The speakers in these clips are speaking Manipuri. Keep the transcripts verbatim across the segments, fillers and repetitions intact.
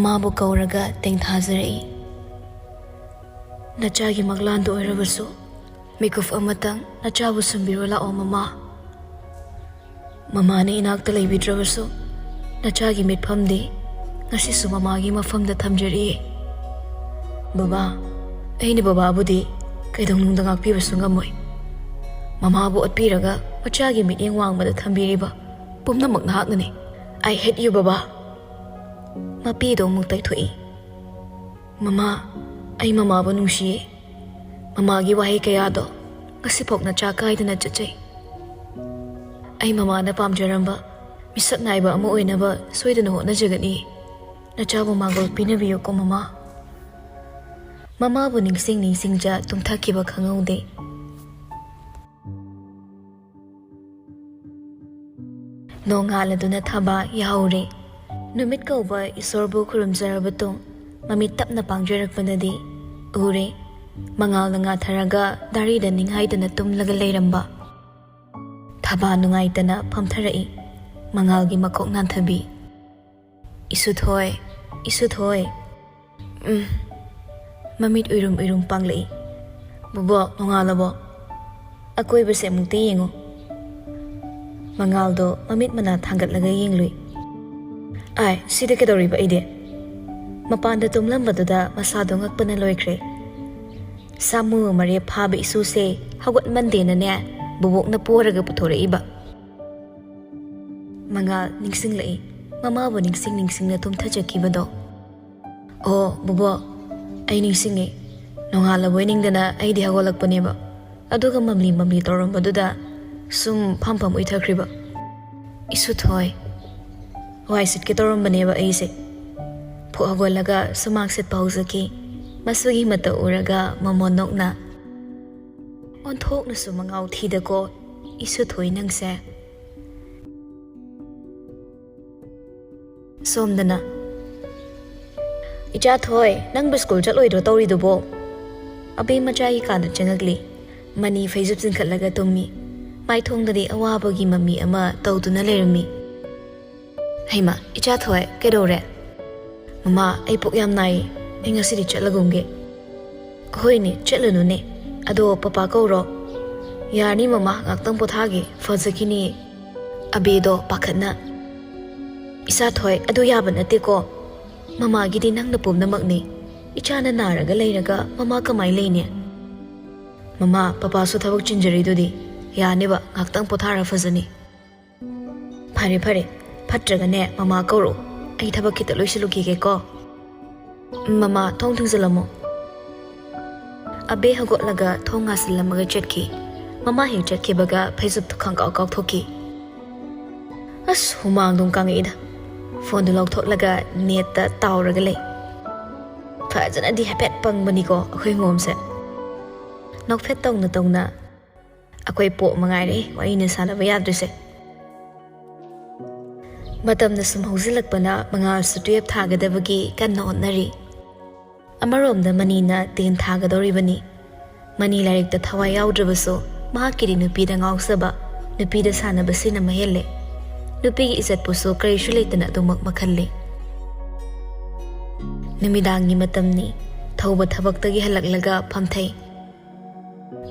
ꯃꯥꯕꯨ ꯀꯧꯔꯒ ꯇꯦꯡꯊꯥꯖꯔꯛꯏ꯫ "ꯅꯆꯥꯒꯤ ꯃꯪꯂꯥꯟꯗ ꯑꯣꯏꯔꯕꯁꯨ ꯃꯤꯀꯨꯞ ꯑꯃꯇꯪ ꯅꯆꯥꯕꯨ ꯁꯨꯝꯕꯤꯔꯣ ꯂꯥꯛꯑꯣ ꯃꯃꯥ꯫ ꯃꯃꯥꯅ ꯏꯅꯥꯛꯇ ꯂꯩꯕꯤꯗ꯭ꯔꯕꯁꯨ ꯅꯆꯥꯒꯤ ꯃꯤꯠꯐꯝꯗꯤ ꯉꯁꯤꯁꯨ ꯃꯃꯥꯒꯤ ꯃꯐꯝꯗ ꯊꯝꯖꯔꯤꯌꯦ꯫ ꯕꯕꯥ, ꯑꯩꯅ ꯕꯕꯥꯕꯨꯗꯤ ꯀꯩꯗꯧꯅꯨꯡꯗ ꯉꯥꯛꯄꯤꯕꯁꯨ ꯉꯝꯃꯣꯏ꯫ ꯃꯃꯥꯕꯨ ꯑꯣꯠꯄꯤꯔꯒ ꯃꯆꯥꯒꯤ ꯃꯤꯠꯌꯦꯡ ꯋꯥꯡꯃꯗ ꯊꯝꯕꯤꯔꯤꯕ ꯄꯨꯝꯅꯃꯛ ꯅꯍꯥꯛꯅꯅꯤ꯫ I hate you, ꯕꯕꯥ!" ꯃꯄꯤꯗꯣ ꯑꯃꯨꯛ ꯇꯩꯊꯣꯛꯏ꯫ "ꯃꯃꯥ, ꯑꯩ ꯃꯃꯥꯕꯨ ꯅꯨꯡꯁꯤꯌꯦ꯫ ꯃꯃꯥꯒꯤ ꯋꯥꯍꯩ ꯀꯌꯥꯗꯣ ꯉꯁꯤꯐꯥꯎ ꯅꯆꯥ ꯀꯥꯏꯗꯅ ꯆꯠꯆꯩ꯫ ꯑꯩ ꯃꯃꯥꯅ ꯄꯥꯝꯖꯔꯝꯕ ꯃꯤꯁꯛ ꯅꯥꯏꯕ ꯑꯃ ꯑꯣꯏꯅꯕ ꯁꯣꯏꯗꯅ ꯍꯣꯠꯅꯖꯒꯅꯤ꯫ ꯅꯆꯥꯕꯨ ꯃꯥꯡꯒꯣꯜ ꯄꯤꯅꯕꯤꯌꯨꯀꯣ ꯃꯃꯥ꯫" ꯃꯃꯥꯕꯨ ꯅꯤꯡꯁꯤꯡ ꯅꯤꯡꯁꯤꯡꯖ ꯇꯨꯝꯊꯈꯤꯕ ꯈꯪꯍꯧꯗꯦ꯫ ꯅꯣꯡꯉꯥꯜꯂꯗꯨꯅ ꯊꯥꯕ ꯌꯥꯍꯧꯔꯦ꯫ ꯅꯨꯃꯤꯠ ꯀꯧꯕ ꯏꯁꯣꯔꯕꯨ ꯈꯨꯔꯨꯝꯖꯔꯕ ꯇꯨꯡ ꯃꯃꯤꯠ ꯇꯞꯅ ꯄꯥꯡꯖꯔꯛꯄꯅꯗꯤ ꯎꯔꯦ꯫ ꯃꯉꯥꯜꯅ ꯉꯥꯊꯔꯒ ꯗꯥꯔꯤꯗ ꯅꯤꯡꯍꯥꯏꯗꯅ ꯇꯨꯝꯂꯒ ꯂꯩꯔꯝꯕ꯫ ꯊꯥꯕ ꯅꯨꯡꯉꯥꯏꯇꯅ ꯐꯝꯊꯔꯛꯏ꯫ ꯃꯉꯥꯜꯒꯤ ꯃꯀꯣꯛ ꯅꯥꯟꯊꯕꯤ꯫ "ꯏꯁꯨꯊꯣꯏ, ꯏꯁꯨꯊꯣꯏ꯫" ꯎꯝ꯫ ꯃꯃꯤꯠ ꯎꯏꯔꯨꯝ ꯎꯏꯔꯨꯝ ꯄꯥꯡꯂꯛꯏ꯫ "ꯕꯣꯕꯣꯛ, ꯅꯣꯡꯉꯥꯜꯂꯕꯣ? ꯑꯀꯣꯏꯕꯁꯦ ꯑꯃꯨꯛꯇ ꯌꯦꯡꯉꯨ꯫" ꯃꯉꯥꯜꯗꯣ ꯃꯃꯤꯠ ꯃꯅꯥ ꯊꯥꯡꯒꯠꯂꯒ ꯌꯦꯡꯂꯨꯏ꯫ "ꯑꯥꯏ, ꯁꯤꯗ ꯀꯩꯗꯧꯔꯤꯕ ꯑꯩꯗꯤ?" ꯃꯄꯥꯟꯗ ꯇꯨꯝꯂꯝꯕꯗꯨꯗ ꯃꯁꯥꯗꯣ ꯉꯛꯄꯅ ꯂꯣꯏꯈ꯭ꯔꯦ꯫ ꯁꯥꯃꯨ ꯃꯔꯦꯞ ꯐꯥꯕ ꯏꯁꯨꯁꯦ ꯍꯧꯒꯠꯃꯟꯗꯦꯅꯅꯦ, ꯕꯣꯕꯣꯛꯅ ꯄꯣꯔꯒ ꯄꯨꯊꯣꯔꯛꯏꯕ꯫ ꯃꯉꯥꯜ ꯅꯤꯡꯁꯤꯡꯂꯛꯏ, ꯃꯃꯥꯕꯨ ꯅꯤꯡꯁꯤꯡ ꯅꯤꯡꯁꯤꯡꯅ ꯇꯨꯝꯊꯖꯈꯤꯕꯗꯣ꯫ "ꯑꯣ, ꯕꯣꯕꯣꯛ, ꯑꯩ ꯅꯤꯡꯁꯤꯡꯉꯦ꯫ ꯅꯣꯡꯉꯥꯜꯂꯕꯣꯏ ꯅꯤꯡꯗꯅ ꯑꯩꯗꯤ ꯍꯧꯒꯠꯂꯛꯄꯅꯦꯕ꯫ ꯑꯗꯨꯒ ꯃꯝꯂꯤ ꯃꯝꯂꯤ ꯇꯧꯔꯝꯕꯗꯨꯗ ꯁꯨꯝ ꯐꯝ ꯐꯝ ꯎꯏꯊꯈ꯭ꯔꯤꯕ꯫" "ꯏꯁꯨꯊꯣꯏ, ꯋꯥꯏ ꯁꯤꯠꯀꯦ ꯇꯧꯔꯝꯕꯅꯦꯕ ꯑꯩꯁꯦ꯫" ꯐꯨꯛ ꯍꯧꯒꯠꯂꯒ ꯁꯨꯃꯥꯡ ꯁꯤꯠꯄ ꯍꯧꯖꯈꯤ꯫ ꯃꯁꯨꯒꯤ ꯃꯇꯧ ꯎꯔꯒ ꯃꯃꯣꯟ ꯅꯣꯛꯅ, "ꯑꯣꯟꯊꯣꯛꯅꯁꯨ ꯃꯉꯥꯎ ꯊꯤꯗꯀꯣ, ꯏꯁꯨꯊꯣꯏ ꯅꯪꯁꯦ꯫" ꯁꯣꯝꯗꯅ, "ꯏꯆꯥ ꯊꯣꯏ, ꯅꯪꯕꯨ ꯁ꯭ꯀꯨꯜ ꯆꯠꯂꯣꯏꯗ꯭ꯔꯣ ꯇꯧꯔꯤꯗꯨꯕꯣ?" ꯑꯕꯦꯝꯃꯆꯥꯒꯤ ꯀꯥꯗ ꯆꯪꯉꯛꯂꯤ꯫ ꯃꯅꯤ ꯐꯩꯖꯨꯞ ꯆꯤꯡꯈꯠꯂꯒ ꯇꯨꯝꯃꯤ꯫ ꯃꯥꯏꯊꯣꯡꯗꯗꯤ ꯑꯋꯥꯕꯒꯤ ꯃꯃꯤ ꯑꯃ ꯇꯧꯗꯨꯅ ꯂꯩꯔꯝꯃꯤ꯫ "ꯍꯩꯃꯥ, ꯏꯆꯥ ꯊꯣꯏ, ꯀꯩꯗꯧꯔꯦ?" "ꯃꯃꯥ, ꯑꯩ ꯄꯨꯛ ꯌꯥꯝ ꯅꯥꯏꯌꯦ, ꯑꯩ ꯉꯁꯤꯗꯤ ꯆꯠꯂꯒꯨꯝꯒꯦ"꯫ "ꯍꯣꯏꯅꯦ, ꯆꯠꯂꯨꯅꯨꯅꯦ, ꯑꯗꯣ ꯄꯄꯥ ꯀꯧꯔꯣ"꯫ "ꯌꯥꯔꯅꯤ ꯃꯃꯥ, ꯉꯥꯛꯇꯪ ꯄꯣꯊꯥꯒꯦ, ꯐꯖꯈꯤꯅꯤ"꯫ ꯑꯕꯦꯗꯣ ꯄꯥꯈꯠꯅ, "ꯏꯆꯥꯊꯣꯏ, ꯑꯗꯨ ꯌꯥꯕ ꯅꯠꯇꯦꯀꯣ꯫ ꯃꯃꯥꯒꯤꯗꯤ ꯅꯪꯅ ꯄꯨꯝꯅꯃꯛꯅꯤ꯫ ꯏꯆꯥꯅ ꯅꯥꯔꯒ ꯂꯩꯔꯒ ꯃꯃꯥ ꯀꯃꯥꯏ ꯂꯩꯅꯤ?" "ꯃꯃꯥ, ꯄꯄꯥꯁꯨ ꯊꯕꯛ ꯆꯤꯟꯖꯔꯤꯗꯨꯗꯤ꯫ ꯌꯥꯅꯤꯕ, ꯉꯥꯛꯇꯪ ꯄꯣꯊꯥꯔ ꯐꯖꯅꯤ"꯫ "ꯐꯔꯦ ꯐꯔꯦ, ꯐꯠꯇ꯭ꯔꯒꯅꯦ ꯃꯃꯥ ꯀꯧꯔꯛꯑꯣ, ꯑꯩ ꯊꯕꯛ ꯈꯤꯇ ꯂꯣꯏꯁꯤꯜꯂꯨꯈꯤꯒꯦꯀꯣ"꯫ "ꯎꯝ, ꯃꯃꯥ, ꯊꯣꯡ ꯊꯤꯡꯖꯤꯜꯂꯝꯃꯣ"꯫ ꯑꯕꯦ ꯍꯧꯒꯠꯂꯒ ꯊꯣꯡ ꯉꯥꯁꯤꯜꯂꯝꯃꯒ ꯆꯠꯈꯤ꯫ ꯃꯃꯥ ꯍꯦꯛ ꯆꯠꯈꯤꯕꯒ ꯐꯩꯖꯨꯞꯇꯨ ꯈꯪꯀꯥꯎ ꯀꯥꯎꯊꯣꯛꯈꯤ꯫ "ꯑꯁ, ꯍꯨꯃꯥꯡꯗꯨꯝ ꯀꯥꯡꯉꯛꯏꯗ"꯫ ꯐꯣꯟꯗꯨ ꯂꯧꯊꯣꯛꯂꯒ ꯅꯦꯠꯇ ꯇꯥꯎꯔꯒ ꯂꯩ꯫ "ꯐꯖꯅꯗꯤ ꯍꯥꯏꯐꯦꯠ ꯄꯪꯕꯅꯤꯀꯣ ꯑꯩꯈꯣꯏ ꯃꯣꯝꯁꯦ"꯫ ꯅꯣꯛꯐꯦꯠ ꯇꯧꯅ ꯇꯧꯅ, "ꯑꯩꯈꯣꯏ ꯄꯣꯛ ꯃꯉꯥꯏꯔꯦ ꯋꯥꯔꯤꯅ ꯁꯥꯟꯅꯕ ꯌꯥꯗ꯭ꯔꯤꯁꯦ"꯫ ꯃꯇꯝꯅ ꯁꯨꯝ ꯍꯧꯖꯤꯜꯂꯛꯄꯅ ꯃꯉꯥꯜꯁꯨ ꯇꯨꯌꯦꯞ ꯊꯥꯒꯗꯕꯒꯤ ꯀꯟꯅ ꯍꯣꯠꯅꯔꯤ꯫ ꯑꯃꯔꯣꯝꯗ ꯃꯅꯤꯅ ꯇꯦꯟ ꯊꯥꯒꯗꯧꯔꯤꯕꯅꯤ꯫ ꯃꯅꯤ ꯂꯥꯏꯔꯤꯛꯇ ꯊꯋꯥꯏ ꯌꯥꯎꯗ꯭ꯔꯕꯁꯨ ꯃꯍꯥꯛꯀꯤꯗꯤ ꯅꯨꯄꯤꯗ ꯉꯥꯎꯖꯕ, ꯅꯨꯄꯤꯗ ꯁꯥꯟꯅꯕꯁꯤꯅ ꯃꯍꯦꯜꯂꯦ꯫ ꯅꯨꯄꯤꯒꯤ ꯏꯖꯠꯄꯨꯁꯨ ꯀꯔꯤꯁꯨ ꯂꯩꯇꯅ ꯑꯗꯨꯃꯛ ꯃꯈꯜꯂꯤ꯫ ꯅꯨꯃꯤꯗꯥꯡꯒꯤ ꯃꯇꯝꯅꯤ꯫ ꯊꯧꯕ ꯊꯕꯛꯇꯒꯤ ꯍꯜꯂꯛꯂꯒ ꯐꯝꯊꯩ꯫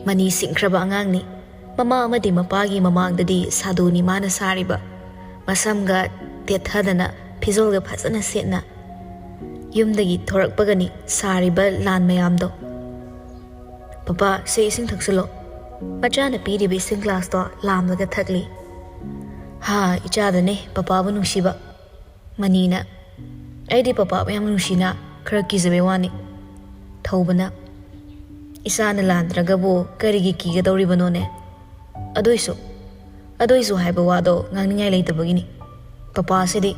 ꯃꯅꯤ ꯁꯤꯡꯈ꯭ꯔꯕ ꯑꯉꯥꯡꯅꯤ꯫ ꯃꯃꯥ ꯑꯃꯗꯤ ꯃꯄꯥꯒꯤ ꯃꯃꯥꯡꯗꯗꯤ ꯁꯥꯗꯨꯅꯤ ꯃꯥꯅ ꯁꯥꯔꯤꯕ꯫ ꯃꯁꯝꯒ ꯇꯦꯠꯊꯗꯅ, ꯐꯤꯖꯣꯜꯒ ꯐꯖꯅ ꯁꯦꯠꯅ ꯌꯨꯝꯗꯒꯤ ꯊꯣꯔꯛꯄꯒꯅꯤ ꯁꯥꯔꯤꯕ ꯂꯥꯟ ꯃꯌꯥꯝꯗꯣ꯫ "ꯄꯄꯥ, ꯁꯦ ꯏꯁꯤꯡ ꯊꯛꯆꯤꯜꯂꯣ"꯫ ꯃꯆꯥꯅ ꯄꯤꯔꯤꯕ ꯏꯁꯤꯡ ꯒ꯭ꯂꯥꯁꯇꯣ ꯂꯥꯝꯂꯒ ꯊꯛꯂꯤ꯫ "ꯍꯥ, ꯏꯆꯥꯗꯅꯦ ꯄꯄꯥꯕꯨ ꯅꯨꯡꯁꯤꯕ"꯫ ꯃꯅꯤꯅ, "ꯑꯩꯗꯤ ꯄꯄꯥꯕꯨ ꯌꯥꯝ ꯅꯨꯡꯁꯤꯅ, ꯈꯔ ꯀꯤꯖꯕꯩ ꯋꯥꯅꯤ"꯫ ꯊꯧꯕꯅ, "ꯏꯆꯥꯅ ꯂꯥꯟꯗ꯭ꯔꯒꯕꯨ ꯀꯔꯤꯒꯤ ꯀꯤꯒꯗꯧꯔꯤꯕꯅꯣꯅꯦ? ꯑꯗꯨꯏꯁꯨ, ꯑꯗꯨꯏꯁꯨ ꯍꯥꯏꯕ ꯋꯥꯗꯣ ꯉꯥꯡꯅꯤꯡꯉꯥꯏ ꯂꯩꯇꯕꯒꯤꯅꯤ꯫ ꯄꯄꯥꯁꯤꯗꯤ"꯫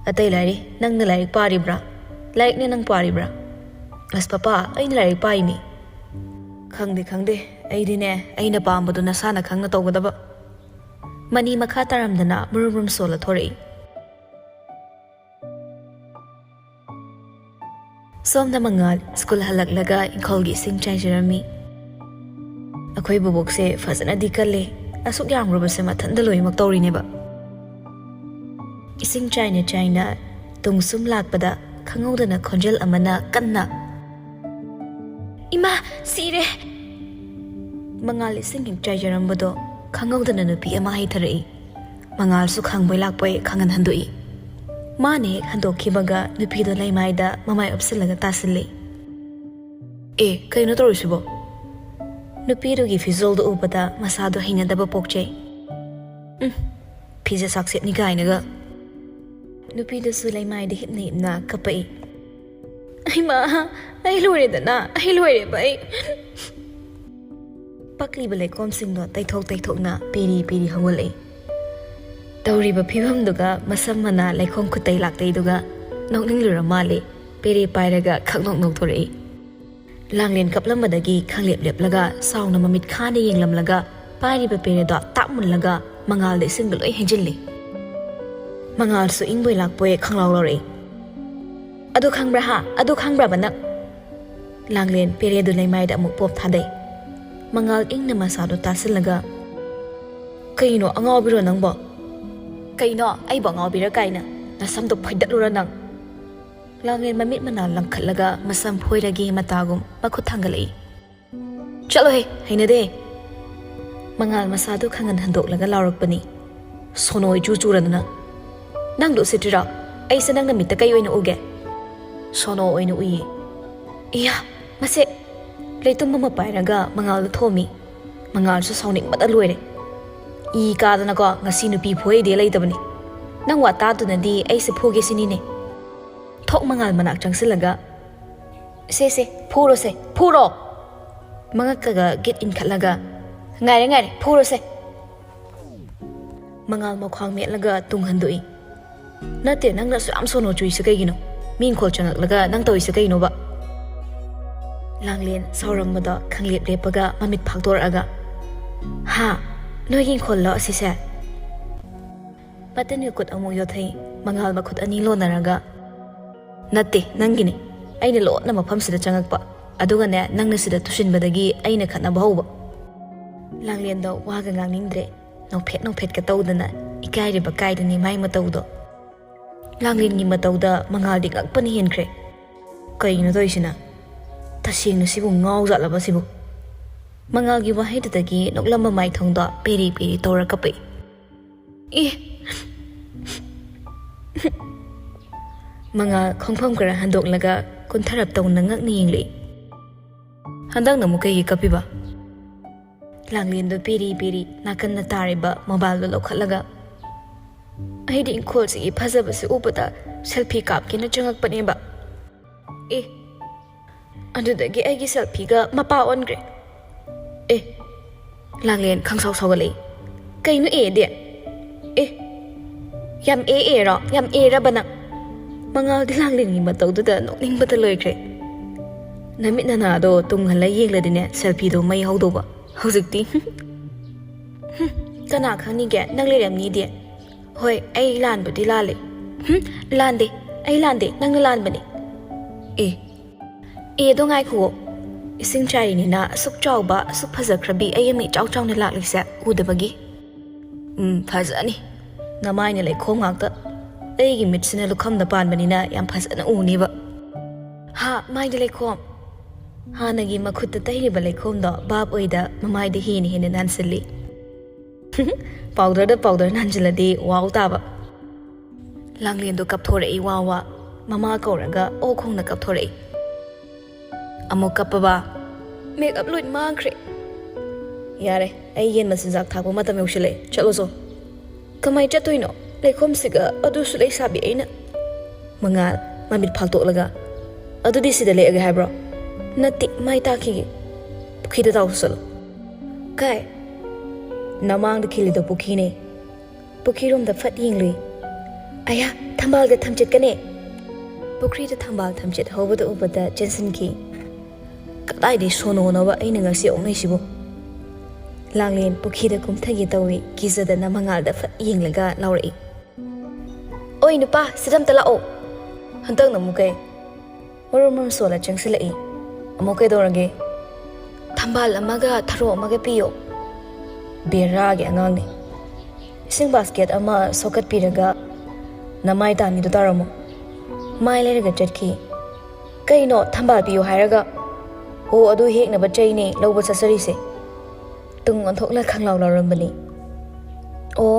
"ꯑꯇꯩ ꯂꯥꯏꯔꯤ, ꯅꯪꯅ ꯂꯥꯏꯔꯤꯛ ꯄꯥꯔꯤꯕ꯭ꯔꯥ? ꯂꯥꯏꯔꯤꯛꯅ ꯅꯪ ꯄꯥꯔꯤꯕ꯭ꯔꯥ?" "ꯑꯁ ꯄꯄꯥ, ꯑꯩꯅ ꯂꯥꯏꯔꯤꯛ ꯄꯥꯏꯅꯤ"꯫ "ꯈꯪꯗꯦ, ꯈꯪꯗꯦ, ꯑꯩꯗꯤꯅꯦ, ꯑꯩꯅ ꯄꯥꯝꯕꯗꯨ ꯅꯁꯥꯅ ꯈꯪꯅ ꯇꯧꯒꯗꯕ"꯫ ꯃꯅꯤ ꯃꯈꯥ ꯇꯥꯔꯝꯗꯅ ꯃꯨꯔꯨꯝ ꯃꯨꯔꯨꯝ ꯁꯣꯜꯂ ꯊꯣꯔꯛꯏ꯫ ꯁꯣꯝꯗ ꯃꯉꯥꯜ ꯁ꯭ꯀꯨꯜ ꯍꯜꯂꯛꯂꯒ ꯏꯪꯈꯣꯜꯒꯤ ꯏꯁꯤꯡ ꯆꯥꯏꯖꯔꯝꯃꯤ꯫ "ꯑꯩꯈꯣꯏ ꯕꯨꯕꯣꯛꯁꯦ ꯐꯖꯅꯗꯤ ꯀꯜꯂꯦ, ꯑꯁꯨꯛ ꯌꯥꯝꯈ꯭ꯔꯕꯁꯦ ꯃꯊꯟꯇ ꯂꯣꯏꯅꯃꯛ ꯇꯧꯔꯤꯅꯦꯕ"꯫ ꯏꯁꯤꯡ ꯆꯥꯏꯅ ꯆꯥꯏꯅ ꯇꯨꯡ ꯁꯨꯝ ꯂꯥꯛꯄꯗ ꯈꯪꯍꯧꯗꯅ ꯈꯣꯟꯖꯦꯜ ꯑꯃꯅ ꯀꯟꯅ, "ꯏꯃꯥ, ꯁꯤꯔꯦ!" ꯃꯉꯥꯜ ꯏꯁꯤꯡ ꯍꯦꯛ ꯆꯥꯏꯖꯔꯝꯕꯗꯣ ꯈꯪꯍꯧꯗꯅ ꯅꯨꯄꯤ ꯑꯃ ꯍꯩꯊꯔꯛꯏ꯫ ꯃꯉꯥꯜꯁꯨ ꯈꯪꯕꯣꯏ ꯂꯥꯛꯄꯣꯏ ꯈꯪꯍꯟ ꯍꯟꯗꯣꯛꯏ꯫ ꯃꯥꯅ ꯍꯦꯛ ꯍꯟꯗꯣꯛꯈꯤꯕꯒ ꯅꯨꯄꯤꯗꯣ ꯂꯩꯃꯥꯏꯗ ꯃꯃꯥꯏ ꯎꯞꯁꯤꯜꯂꯒ ꯇꯥꯁꯤꯜꯂꯤ꯫ "ꯑꯦ, ꯀꯩꯅꯣ ꯇꯧꯔꯤꯁꯤꯕꯣ?" ꯅꯨꯄꯤꯗꯨꯒꯤ ꯐꯤꯖꯣꯜꯗꯣ ꯎꯕꯗ ꯃꯁꯥꯗꯣ ꯍꯩꯅꯗꯕ ꯄꯣꯛꯆꯩ꯫ "ꯎꯝ, ꯐꯤꯖꯦꯠ ꯆꯥꯛꯁꯦꯠꯅꯤ ꯀꯥꯏꯅꯒ꯫" ꯅꯨꯄꯤꯗꯨꯁꯨ ꯂꯩꯃꯥꯏꯗ ꯍꯤꯞꯅ ꯍꯤꯞꯅ ꯀꯞꯄꯛꯏ꯫ "ꯑꯩꯃꯥ, ꯑꯩ ꯂꯣꯏꯔꯦꯗꯅ, ꯑꯩ ꯂꯣꯏꯔꯦꯕ ꯑꯩ꯫" ꯄꯛꯂꯤꯕ ꯂꯩꯈꯣꯝꯁꯤꯡꯗꯣ ꯇꯩꯊꯣꯛ ꯇꯩꯊꯣꯛꯅ ꯄꯤꯔꯤ ꯄꯤꯔꯤ ꯍꯧꯒꯠꯂꯛꯏ꯫ ꯇꯧꯔꯤꯕ ꯐꯤꯕꯝꯗꯨꯒ ꯃꯁꯝ ꯃꯅꯥ ꯂꯩꯈꯣꯝ ꯈꯨꯠꯇꯩ ꯂꯥꯛꯇꯩꯗꯨꯒ ꯅꯣꯛꯅꯤꯡꯂꯨꯔ ꯃꯥꯜꯂꯦ꯫ ꯄꯦꯔꯦ ꯄꯥꯏꯔꯒ ꯈꯛ ꯅꯣꯛ ꯅꯣꯛꯊꯣꯔꯛꯏ꯫ ꯂꯥꯡꯂꯦꯟ ꯀꯞꯂꯝꯕꯗꯒꯤ ꯈꯪꯂꯦꯞ ꯂꯦꯞꯂꯒ ꯁꯥꯎꯅ ꯃꯃꯤꯠ ꯈꯥꯅ ꯌꯦꯡꯂꯝꯂꯒ ꯄꯥꯏꯔꯤꯕ ꯄꯦꯔꯦꯗꯣ ꯇꯥꯞ ꯃꯨꯜꯂꯒ ꯃꯉꯥꯜꯗ ꯏꯁꯤꯡꯗ ꯂꯣꯏ ꯍꯩꯖꯤꯜꯂꯤ꯫ ꯃꯉꯥꯜꯁꯨ ꯏꯪꯕꯣꯏ ꯂꯥꯛꯄꯣꯏ ꯈꯪꯂꯥꯎ ꯂꯥꯎꯔꯛꯏ꯫ "ꯑꯗꯨ ꯈꯪꯕ꯭ꯔꯥ ꯍꯥ? ꯑꯗꯨ ꯈꯪꯕ꯭ꯔꯕ ꯅꯪ?" ꯂꯥꯡꯂꯦꯟ ꯄꯦꯔꯦꯗꯨ ꯂꯩꯃꯥꯏꯗ ꯑꯃꯨꯛ ꯄꯣꯞ ꯊꯥꯗꯩ꯫ ꯃꯉꯥꯜ ꯏꯪꯅ ꯃꯁꯥꯗꯣ ꯇꯥꯁꯤꯜꯂꯒ, "ꯀꯩꯅꯣ, ꯑꯉꯥꯎꯕꯤꯔꯣ ꯅꯪꯕꯣ?" "ꯀꯩꯅꯣ, ꯑꯩꯕꯨ ꯑꯉꯥꯎꯕꯤꯔ ꯀꯥꯏꯅ? ꯅꯁꯝꯗꯣ ꯐꯣꯏꯗꯠꯂꯨꯔ ꯅꯪ?" ꯂꯥꯡꯂꯦꯟ ꯃꯃꯤꯠ ꯃꯅꯥ ꯂꯪꯈꯠꯂꯒ ꯃꯁꯝ ꯐꯣꯏꯔꯒꯦ ꯃꯇꯥꯒꯨꯝ ꯃꯈꯨꯠ ꯊꯥꯡꯒꯠꯂꯛꯏ꯫ "ꯆꯠꯂꯣꯍꯦ, ꯍꯩꯅꯗꯦ!" ꯃꯉꯥꯜ ꯃꯁꯥꯗꯨ ꯈꯪꯍꯟ ꯍꯟꯗꯣꯛꯂꯒ ꯂꯥꯎꯔꯛꯄꯅꯤ꯫ "ꯁꯣꯅꯣ ꯏꯆꯨ ꯆꯨꯔꯗꯅ꯫ ꯅꯪꯗꯣ ꯎꯁꯤꯠꯇ꯭ꯔꯤꯔꯣ? ꯑꯩꯁꯦ ꯅꯪꯅ ꯃꯤꯠꯇ ꯀꯩ ꯑꯣꯏꯅ ꯎꯒꯦ?" "ꯁꯣꯅꯣ ꯑꯣꯏꯅ ꯎꯏꯌꯦ꯫" "ꯏꯌꯥ, ꯃꯁꯦ!" ꯂꯩꯇꯨꯝ ꯑꯃ ꯄꯥꯏꯔꯒ ꯃꯉꯥꯜꯗ ꯊꯣꯝꯃꯤ꯫ ꯃꯉꯥꯜꯁꯨ ꯁꯥꯎꯅꯤꯡꯕꯗ ꯂꯣꯏꯔꯦ꯫ "ꯏ ꯀꯥꯗꯅꯀꯣ ꯉꯁꯤ ꯅꯨꯄꯤ ꯐꯨꯍꯩꯗꯦ ꯂꯩꯇꯕꯅꯤ꯫ ꯅꯪ ꯋꯥ ꯇꯥꯗꯨꯅꯗꯤ ꯑꯩꯁꯦ ꯐꯨꯒꯦ ꯁꯤꯅꯤꯅꯦ꯫" ꯊꯣꯛ ꯃꯉꯥꯜ ꯃꯅꯥꯛ ꯆꯪꯁꯤꯜꯂꯒ, "ꯁꯦ, ꯁꯦ, ꯐꯨꯔꯣꯁꯦ, ꯐꯨꯔꯣ!" ꯃꯉꯛꯇꯒ ꯒꯤꯠ ꯏꯟꯈꯠꯂꯒ, "ꯉꯥꯏꯔꯦ, ꯉꯥꯏꯔꯦ, ꯐꯨꯔꯣꯁꯦ!" ꯃꯉꯥꯜ ꯃꯈ꯭ꯋꯥꯡ ꯃꯦꯠꯂꯒ ꯇꯨꯡ ꯍꯟꯗꯣꯛꯏ꯫ "ꯅꯠꯇꯦ, ꯅꯪꯅ ꯑꯁꯨꯛ ꯌꯥꯝ ꯁꯣꯅꯣ ꯆꯨꯏꯁꯦ ꯀꯩꯒꯤꯅꯣ? ꯃꯤ ꯏꯪꯈꯣꯜ ꯆꯪꯉꯛꯂꯒ ꯅꯪ ꯇꯧꯔꯤꯁꯦ ꯀꯩꯅꯣꯕ?" ꯂꯥꯡꯂꯦꯟ ꯁꯥꯎꯔꯝꯕꯗꯣ ꯈꯪꯂꯦꯞ ꯂꯦꯞꯄꯒ ꯃꯃꯤꯠ ꯐꯥꯛꯇꯣꯔꯛꯑꯒ, "ꯍꯥ? ꯅꯣꯏꯒꯤ ꯏꯪꯈꯣꯜꯂꯣ ꯑꯁꯤꯁꯦ?" ꯃꯇꯟꯒ ꯈꯨꯠ ꯑꯃꯨꯛ ꯌꯣꯠꯊꯩ꯫ ꯃꯉꯥꯜ ꯃꯈꯨꯠ ꯑꯅꯤ ꯂꯣꯟꯅꯔꯒ, "ꯅꯠꯇꯦ, ꯅꯪꯒꯤꯅꯦ꯫ ꯑꯩꯅ ꯂꯣꯟꯅ ꯃꯐꯝꯁꯤꯗ ꯆꯪꯉꯛꯄ꯫ ꯑꯗꯨꯒꯅꯦ, ꯅꯪꯅ ꯁꯤꯗ ꯇꯨꯁꯤꯟꯕꯗꯒꯤ ꯑꯩꯅ ꯈꯠꯅꯕ ꯍꯧꯕ꯫" ꯂꯥꯡꯂꯦꯟꯗꯣ ꯋꯥꯒ ꯉꯥꯡꯅꯤꯡꯗ꯭ꯔꯦ꯫ ꯅꯣꯛꯐꯦꯠ ꯅꯣꯛꯐꯦꯠꯀ ꯇꯧꯗꯅ ꯏꯀꯥꯏꯔꯤꯕ ꯀꯥꯏꯗꯅꯤ ꯃꯥꯏ ꯃꯇꯧꯗꯣ꯫ ꯂꯥꯡꯂꯦꯟꯒꯤ ꯃꯇꯧꯗ ꯃꯉꯥꯜꯗꯤ ꯉꯛꯄꯅ ꯍꯦꯟꯈ꯭ꯔꯦ꯫ ꯀꯩꯅꯣ ꯇꯧꯔꯤꯁꯤꯅ? ꯇꯁꯦꯡꯅ ꯁꯤꯕꯨ ꯉꯥꯎꯖꯥꯠꯂꯕ ꯁꯤꯕꯨ? ꯃꯉꯥꯜꯒꯤ ꯋꯥꯍꯩꯗꯨꯗꯒꯤ ꯅꯣꯛꯂꯝꯕ ꯃꯥꯏꯊꯣꯡꯗꯣ ꯄꯦꯔꯤ ꯄꯦꯔꯤ ꯇꯧꯔ ꯀꯞꯄꯛꯏ꯫ ꯑꯦ! ꯃꯉꯥꯜ ꯈꯣꯡꯐꯝ ꯈꯔ ꯍꯟꯗꯣꯛꯂꯒ ꯀꯨꯟꯊꯔꯞ ꯇꯧꯅ ꯉꯛꯅ ꯌꯦꯡꯂꯛꯏ꯫ "ꯍꯟꯗꯛꯅ ꯑꯃꯨꯛ ꯀꯩꯒꯤ ꯀꯞꯄꯤꯕ?" ꯂꯥꯡꯂꯦꯟꯗꯣ ꯄꯤꯔꯤ ꯄꯤꯔꯤ ꯅꯥꯀꯟꯗ ꯇꯥꯔꯤꯕ ꯃꯣꯕꯥꯏꯜꯗꯣ ꯂꯧꯈꯠꯂꯒ, "ꯑꯩꯗꯤ ꯏꯪꯈꯣꯜꯁꯤꯒꯤ ꯐꯖꯕꯁꯤ ꯎꯕꯗ ꯁꯦꯜꯐꯤ ꯀꯥꯞꯀꯦꯅ ꯆꯪꯉꯛꯄꯅꯦꯕ꯫ ꯑꯦ, ꯑꯗꯨꯗꯒꯤ ꯑꯩꯒꯤ ꯁꯦꯜꯐꯤꯒ ꯃꯄꯥ ꯑꯣꯟꯈ꯭ꯔꯦ꯫ ꯑꯦ!" ꯂꯥꯡꯂꯦꯟ ꯈꯪꯁꯥꯎ ꯁꯥꯎꯒꯠꯂꯛꯏ꯫ "ꯀꯩꯅꯣ ꯑꯦꯗꯤ? ꯑꯦ, ꯌꯥꯝ ꯑꯦ ꯑꯦꯔꯣ? ꯌꯥꯝ ꯑꯦꯔꯕ ꯅꯪ?" ꯃꯉꯥꯜꯗꯤ ꯂꯥꯡꯂꯦꯟꯒꯤ ꯃꯇꯧꯗꯨꯗ ꯅꯣꯛꯅꯤꯡꯕꯗ ꯂꯣꯏꯈ꯭ꯔꯦ꯫ "ꯅꯃꯤꯠ ꯅꯅꯥꯗꯣ ꯇꯨꯡꯍꯜꯂ ꯌꯦꯡꯂꯗꯤꯅꯦ, ꯁꯦꯜꯐꯤꯗꯣ ꯃꯩ ꯍꯧꯗꯧꯕ꯫ ꯍꯧꯖꯤꯛꯇꯤ ꯀꯅꯥ ꯈꯪꯅꯤꯒꯦ, ꯅꯪ ꯂꯩꯔꯝꯅꯤꯗꯤ꯫ ꯍꯣꯏ, ꯑꯩ ꯂꯥꯟꯕꯨꯗꯤ ꯂꯥꯜꯂꯦ꯫ ꯍꯨꯝ, ꯂꯥꯟꯗꯦ, ꯑꯩ ꯂꯥꯟꯗꯦ, ꯅꯪꯅ ꯂꯥꯟꯕꯅꯦ꯫ ꯑꯦ, ꯑꯦꯗꯣ ꯉꯥꯏꯈꯨꯑꯣ꯫ ꯏꯁꯤꯡ ꯆꯥꯏꯔꯤꯅꯤꯅ ꯑꯁꯨꯛ ꯆꯥꯎꯕ, ꯑꯁꯨꯛ ꯐꯖꯈ꯭ꯔꯕꯤ ꯑꯩ ꯑꯃ ꯏꯆꯥꯎ ꯆꯥꯎꯅ ꯂꯥꯛꯂꯤꯁꯦ ꯎꯗꯕꯒꯤ?" "ꯎꯝ, ꯐꯖꯅꯤ꯫ ꯅꯃꯥꯏꯅ ꯂꯩꯈꯣꯝ ꯉꯥꯛꯇ꯫ ꯑꯩꯒꯤ ꯃꯤꯠꯁꯤꯅ ꯂꯨꯈꯝꯗ ꯄꯥꯟꯕꯅꯤꯅ ꯌꯥꯝ ꯐꯖꯅ ꯎꯅꯤꯕ꯫" "ꯍꯥ, ꯃꯥꯏꯗ ꯂꯩꯈꯣꯝ?" ꯍꯥꯟꯅꯒꯤ ꯃꯈꯨꯠꯇ ꯇꯩꯔꯤꯕ ꯂꯩꯈꯣꯝꯗꯣ ꯚꯥꯞ ꯑꯣꯏꯗ ꯃꯃꯥꯏꯗ ꯍꯦꯟꯅ ꯍꯦꯟꯅ ꯅꯥꯟꯁꯤꯜꯂꯤ꯫ ꯄꯥꯎꯗꯔꯗ ꯄꯥꯎꯗꯔ ꯅꯥꯟꯁꯤꯜꯂꯗꯤ ꯋꯥꯎ ꯇꯥꯕ꯫ ꯂꯥꯡꯂꯦꯟꯗꯣ ꯀꯞꯊꯣꯔꯛꯏ ꯋꯥ ꯋꯥ꯫ ꯃꯃꯥ ꯀꯧꯔꯒ ꯑꯣꯛ ꯈꯣꯡꯅ ꯀꯞꯊꯣꯔꯛꯏ꯫ "ꯑꯃꯨꯛ ꯀꯞꯄꯕ?" "ꯃꯦꯀꯞ ꯂꯣꯏ ꯃꯥꯡꯈ꯭ꯔꯦ꯫" "ꯌꯥꯔꯦ, ꯑꯩ ꯌꯦꯟ ꯃꯆꯤꯟꯖꯥꯛ ꯊꯥꯛꯄ ꯃꯇꯝ ꯌꯧꯁꯤꯜꯂꯛꯑꯦ, ꯆꯠꯂꯣ ꯆꯣ꯫" "ꯀꯃꯥꯏ ꯆꯠꯇꯣꯏꯅꯣ? ꯂꯩꯈꯣꯝꯁꯤꯒ ꯑꯗꯨꯁꯨ ꯂꯩꯁꯥꯕꯤ ꯑꯩꯅ꯫" ꯃꯉꯥꯜ, ꯃꯃꯤꯠ ꯐꯥꯛꯇꯣꯛꯂꯒ, "ꯑꯗꯨꯗꯤ ꯁꯤꯗ ꯂꯦꯛꯑꯒꯦ ꯍꯥꯏꯕ꯭ꯔꯣ?" "ꯅꯠꯇꯦ, ꯃꯥꯏ ꯇꯥꯛꯈꯤꯒꯦ꯫" "ꯄꯨꯈ꯭ꯔꯤꯗ ꯇꯥꯎꯁꯨ ꯆꯠꯂꯣ꯫" "ꯀꯥꯏ?" "ꯅꯃꯥꯡꯗ ꯈꯤꯜꯂꯤꯗꯣ ꯄꯨꯈ꯭ꯔꯤꯅꯦ꯫" ꯄꯨꯈ꯭ꯔꯤꯔꯣꯝꯗ ꯐꯠ ꯌꯦꯡꯂꯨꯏ꯫ "ꯑꯌꯥ, ꯊꯝꯕꯥꯜꯒ ꯊꯝꯆꯦꯠꯀꯅꯦ!" ꯄꯨꯈ꯭ꯔꯤꯗ ꯊꯝꯕꯥꯜ ꯊꯝꯆꯦꯠ ꯍꯧꯕꯗ ꯎꯕꯗ ꯆꯦꯟꯁꯤꯟꯈꯤ꯫ "ꯀꯗꯥꯏꯗꯩ ꯁꯣꯅꯣꯅꯣꯕ ꯑꯩꯅ ꯉꯁꯤ ꯑꯣꯛꯅꯩꯁꯤꯕꯨ?" ꯂꯥꯡꯂꯦꯟ ꯄꯨꯈ꯭ꯔꯤꯗ ꯀꯨꯝꯊꯒꯦ ꯇꯧꯏ, ꯀꯤꯖꯗꯅ ꯃꯉꯥꯜꯗ ꯐꯠ ꯌꯦꯡꯂꯒ ꯂꯥꯎꯔꯛꯏ꯫ "ꯑꯣꯏ ꯅꯨꯄꯥ, ꯁꯤꯗ ꯑꯝꯇ ꯂꯥꯛꯑꯣ!" "ꯍꯟꯗꯛꯅ ꯑꯃꯨꯛ ꯀꯩ?" ꯃꯔꯨꯝ ꯃꯔꯨꯝ ꯁꯣꯜꯂ ꯆꯪꯁꯤꯜꯂꯛꯏ꯫ "ꯑꯃꯨꯛ ꯀꯩꯗꯧꯔꯒꯦ?" "ꯊꯝꯕꯥꯜ ꯑꯃꯒ ꯊꯔꯣ ꯑꯃꯒ ꯄꯤꯌꯣ꯫" ꯕꯦꯔꯥꯒꯤ ꯑꯉꯥꯡꯅꯤ꯫ ꯏꯁꯤꯡ ꯕꯥꯁꯀꯦꯠ ꯑꯃ ꯁꯣꯛꯀꯠꯄꯤꯔꯒ ꯅꯃꯥꯏ ꯇꯥꯅꯤꯗꯣ ꯇꯧꯔꯝꯃꯣ꯫ ꯃꯥꯏ ꯂꯩꯔꯒ ꯆꯠꯈꯤ꯫ "ꯀꯩꯅꯣ, ꯊꯝꯕꯥꯜ ꯄꯤꯌꯨ ꯍꯥꯏꯔꯒ?" "ꯑꯣ, ꯑꯗꯨ ꯍꯦꯛꯅꯕ ꯆꯩꯅꯦ ꯂꯧꯕ ꯆꯠꯆꯔꯤꯁꯦ꯫" ꯇꯨꯡ ꯑꯣꯟꯊꯣꯛꯂ ꯈꯪꯂꯥꯎ ꯂꯥꯎꯔꯝꯕꯅꯤ꯫ "ꯑꯣ,